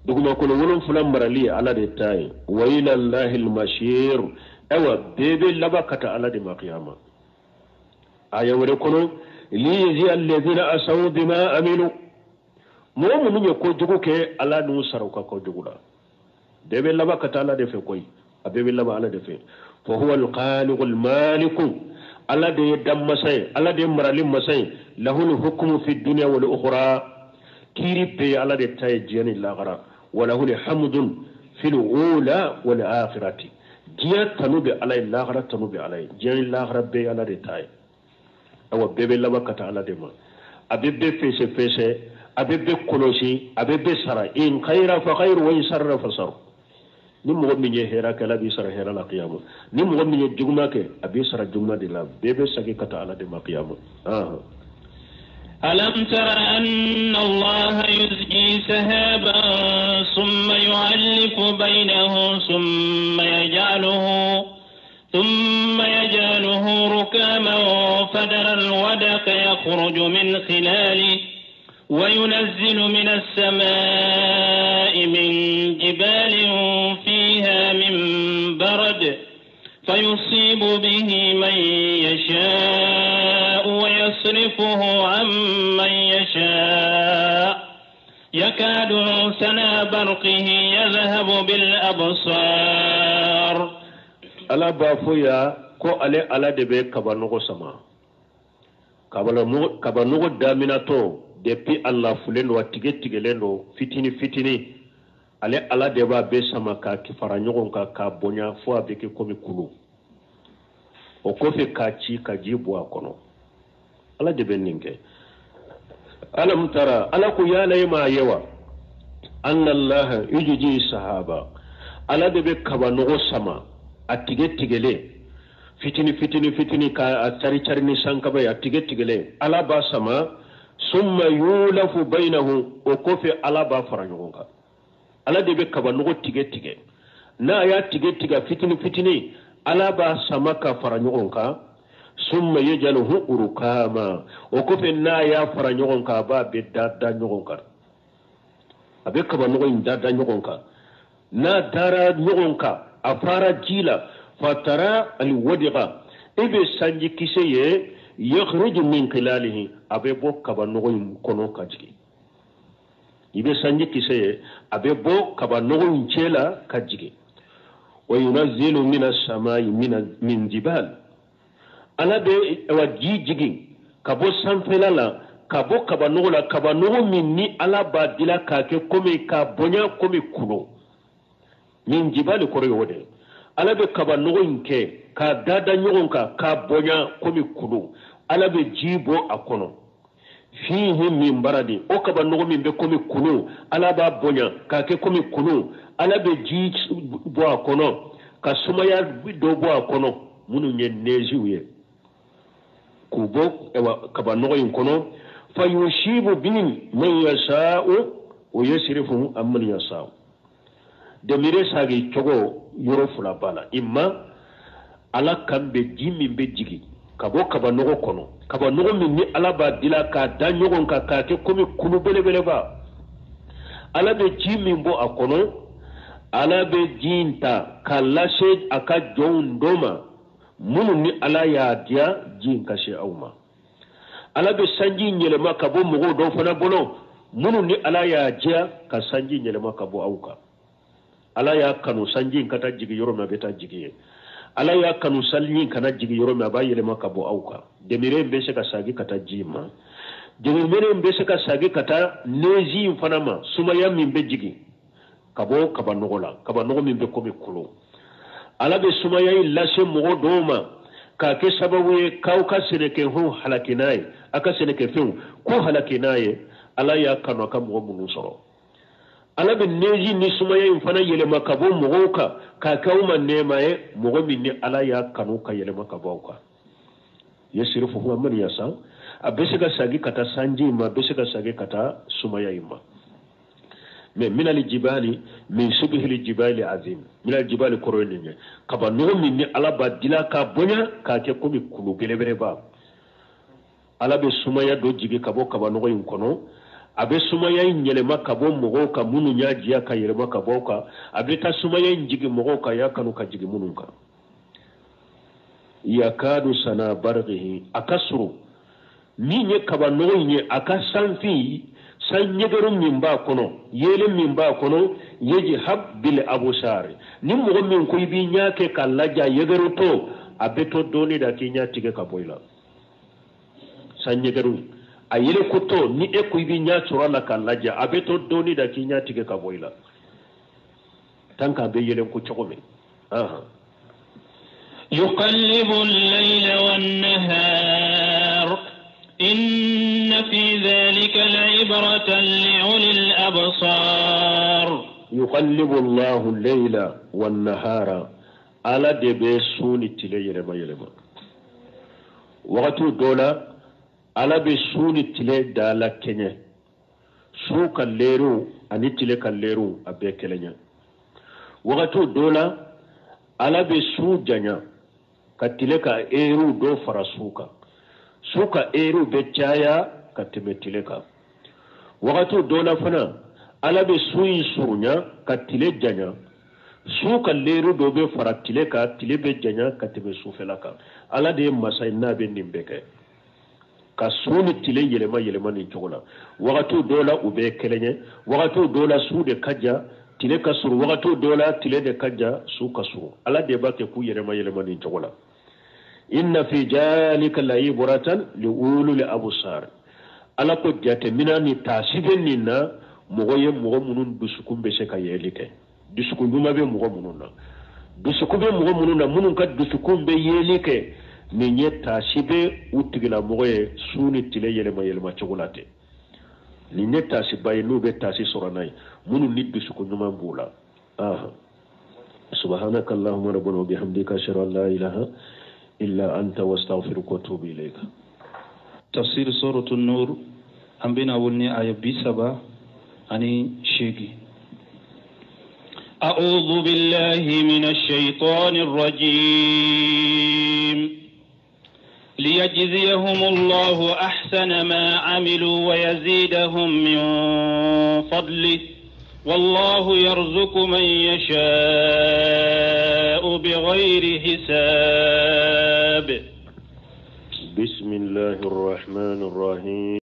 dugumakolo wolonfila marali ye Ala de ta ye. Wa ila Allahi al-masir, ayiwa bɛɛ bɛ laban ka taa Ala de ma kiyama. Aya wɛrɛ kɔnɔ, liyajzi alladhina asaw bima amilu, Mɔgɔ minnu ye kojugu kɛ, Ala n'u sara u ka kojugu la. Bɛɛ bɛ laban ka taa Ala de fɛ koyi, a bɛɛ bɛ laban Ala de fɛ. Fa huwa alkhaliqu almaliku, Ala de ye danmasa ye, Ala de ye marali masa ye. Lahul hukmu fi dunya wal ukhra, kiiri bɛɛ ye Ala de ta ye diɲɛ ni lahara. Wa lahul hamdun fil ula wal akhirati, diɲɛ tanu bɛ Ala ye, lahara tanu bɛ Ala ye, diɲɛ ni lahara bɛɛ ye Ala de ta ye. Awa bɛɛ bɛ laban ka taa Ala de ma. A bɛ bɛɛ fɛsɛ fɛsɛ, a bɛ bɛɛ kɔlɔsi, a bɛ bɛɛ sara. In khayra fa khayru wa in sarra fa sarru. Ni mɔgɔ min ye hɛrɛ kɛ, Ala b'i sara hɛrɛ la kiyama. Ni mɔgɔ min ye juguman kɛ, a b'i sara juguman de la. Bɛɛ bɛ segin ka taa Ala de ma kiyama. ألم تر أن الله يزجي سحابا ثم يؤلف بينه ثم يجعله ركاما فترى الودق يخرج من خلاله وينزل من السماء من جبال فيها من برد فيصيب به من يشاء ويصرفه عن من يشاء يكاد سنا برقه يذهب بالأبصار. Ala b'a fɔ ya ko ale Ala de bɛ kabanɔgɔ sama. Kabanɔgɔ daminɛtɔ depuis a lafulen don, a tigɛ tigɛlen don fitini fitini, ale Ala de b'a bɛɛ sama k'a fara ɲɔgɔn kan k'a bonya fo a bɛ kɛ komi kulu. O kɔfɛ k'a ci ka ji bɔ a kɔnɔ. Ala de bɛ nin kɛ. Alam tara, Ala ko yala e m'a ye wa, anna Allaha yujji sahaba, Ala de bɛ kabanɔgɔ sama a tigɛ tigɛlen fitini fitini fitini ka a cari cari ni sankaba ye, a tigɛ tigɛlen Ala b'a sama. Summa yulafu bainahu, o kɔfɛ Ala b'a fara ɲɔgɔn kan. Ala de bɛ kabanɔgɔ tigɛ tigɛ, n'a y'a tigɛ tigɛ fitini fitini, Ala b'a sama ka fara ɲɔgɔn kan. Summa yajaluhu urukama, o kɔfɛ n'a y'a fara ɲɔgɔn kan, a b'a bɛɛ da da ɲɔgɔn kan. A bɛ kabanɔgɔ in da da ɲɔgɔn kan. N'a dara ɲɔgɔn kan, a fara ji la, fatara alwadiqa, i bɛ sanji kisɛ ye, yakhruju min khilalihi, a bɛ bɔ kabanɔgɔ in kɔnɔ ka jigin. I bɛ sanji kisɛ ye, a bɛ bɔ kabanɔgɔ in cɛ la ka jigin. Wa yunazzilu mina samai min jibal, Ala bɛ wa ji jigin ka bɔ sanfɛla la, ka bɔ kabanɔgɔ la, kabanɔgɔ min ni Ala b'a dila k'a kɛ komi k'a bonya komi kulu. Min jibali kɔrɔ ye o de ye. Ala bɛ kabanɔgɔ in kɛ k'a da da ɲɔgɔn kan k'a bonya komi kulu. Ala bɛ ji bɔ a kɔnɔ. Fihi min baradi, o kabanɔgɔ min bɛ komi kulu, Ala b'a bonya k'a kɛ komi kulu. Ala bɛ ji bɔ a kɔnɔ ka sumaya dɔ bɔ a kɔnɔ, minnu ye nɛziw ye, k'u bɔ kabanɔgɔ in kɔnɔ. Fa yusibu bihi man yasa'u wa yasrifu an man yasa'u. Demire sagi cogo yɔrɔ fila b'a la. Imma Ala kan bɛ ji min bɛ jigin ka bɔ kabanɔgɔ kɔnɔ, kabanɔgɔ min ni Ala b'a dila k'a da ɲɔgɔn kan k'a kɛ komi kulu belebeleba, Ala bɛ ji min bɔ a kɔnɔ, Ala bɛ ji in ta k'a lase a ka jɔnw dɔ ma minnu ni Ala y'a diya ji in ka se aw ma. Ala bɛ sanji yɛlɛma ka bɔ mɔgɔw dɔw fana bolo minnu ni Ala y'a diya ka sanji yɛlɛma ka bɔ aw kan. Ala y'a kanu sanji in ka taa jigin yɔrɔ min, a bɛ taa jigin yen. Ala y'a kanu sanji in kana jigin yɔrɔ min, a b'a yɛlɛma ka bɔ aw kan. Demire in bɛ se ka sagi ka taa ji in ma, demire in bɛ se ka sagi ka taa nezi in fana ma, sumaya min bɛ jigin ka bɔ kabanɔgɔ la, kabanɔgɔ min bɛ komi kolo. Ala bɛ sumaya in lase mɔgɔ dɔw ma k'a kɛ sababu ye k'aw ka sɛnɛkɛfɛnw halaki n'a ye, a ka sɛnɛkɛfɛnw k'o halaki n'a ye. Ala y'a kanu a ka mɔgɔ minnu sɔrɔ. Ala bɛ nezi ni sumaya in fana yɛlɛma ka bɔ mɔgɔw kan k'a kɛ aw ma nɛɛma ye, mɔgɔ min ni Ala y'a kanu ka yɛlɛma ka bɔ aw kan. Yasrifuhu man yasa, a bɛ se ka sagi ka taa sanji in ma, a bɛ se ka sagi ka taa sumaya in ma. Mais minali jibali min subhili jibali azim, minali jibali kɔrɔ ye nin ye, kabanɔgɔ min ni Ala b'a dila k'a bonya k'a kɛ komi kulu belebeleba. Ala bɛ sumaya dɔ jigin ka bɔ kabanɔgɔ in kɔnɔ, a bɛ sumaya in yɛlɛma ka bɔ mɔgɔw kan minnu y'a diya ka yɛlɛma ka bɔ aw kan, a bɛ taa sumaya in jigin mɔgɔw kan y'a kanu ka jigin minnu kan. Yakadu sana barqihi, a ka surun min ye kabanɔgɔ in ye, a ka sanfin San ɲɛgɛrɛ min b'a kɔnɔ, yeelen min b'a kɔnɔ, yajhab bil absar, ni mɔgɔ min ko i b'i ɲɛ kɛ k'a lajɛ yɛgɛrɛ to, a bɛ to dɔɔni da k'i ɲɛ tigɛ ka bɔ i la. San ɲɛgɛrɛ a yɛlɛ ko to, ni e ko i b'i ɲɛ sɔrɔ a la k'a lajɛ, a bɛ to dɔɔni da k'i ɲɛ tigɛ ka bɔ i la, tant qu'a bɛ yɛlɛ ko cogo min. يقلب الليل والنهار إن في ذلك لعبرة لأولي الأبصار. يقلب الله الليل والنهار, ala de bɛ su ni tile yɛlɛma yɛlɛma. Wagati dɔ la, ala bɛ su ni tile da la kɛɲɛ, su ka lɛriw ani tile ka lɛriw a bɛɛ kelen ye. Wagati dɔ la, ala bɛ su janya ka tile ka eriw dɔ fara su kan, su ka eriw bɛ caya ka tɛmɛ tile kan. Wagati dɔ la fana, ala bɛ su in surunya ka tile janya, su ka lɛri dɔ bɛ fara tile kan, tile bɛ janya ka tɛmɛ sufɛla kan. Ala de ye masa ye n'a bɛ nin bɛɛ kɛ, ka su ni tile yɛlɛma yɛlɛma nin cogo la. Wagati dɔw la u bɛɛ kelen ye, wagati dɔw la su de ka jan, tile ka surun, wagati dɔw la tile de ka jan, su ka surun. Ala de b'a kɛ k'u yɛlɛma yɛlɛma nin cogo la. Inna fi jalika la'ibratan li ulul absar, ala ko jateminɛ ni taasi bɛ nin na mɔgɔ ye, mɔgɔ minnu dusukun bɛ se ka yeli kɛ, dusukun ɲuman bɛ mɔgɔ minnu na, dusukun bɛ mɔgɔ minnu na, minnu ka dusukun bɛ yeli kɛ, nin ye taasi bɛ u tigilamɔgɔ ye su ni tile yɛlɛma yɛlɛma cogo la ten. Nin ye taasiba ye n'u bɛ taasi sɔrɔ n'a ye, minnu ni dusukun ɲuman b'u la. Subhanaka allahumma rabbana wa bihamdika ashhadu an la ilaha illa anta wa astaghfiruka wa atubu ilayka. Tafsir suratu Nur, an bɛna wuli ni aya 38. أعوذ بالله من الشيطان الرجيم. ليجزيهم الله أحسن ما عملوا ويزيدهم من فضله والله يرزق من يشاء بغير حساب. بسم الله الرحمن الرحيم.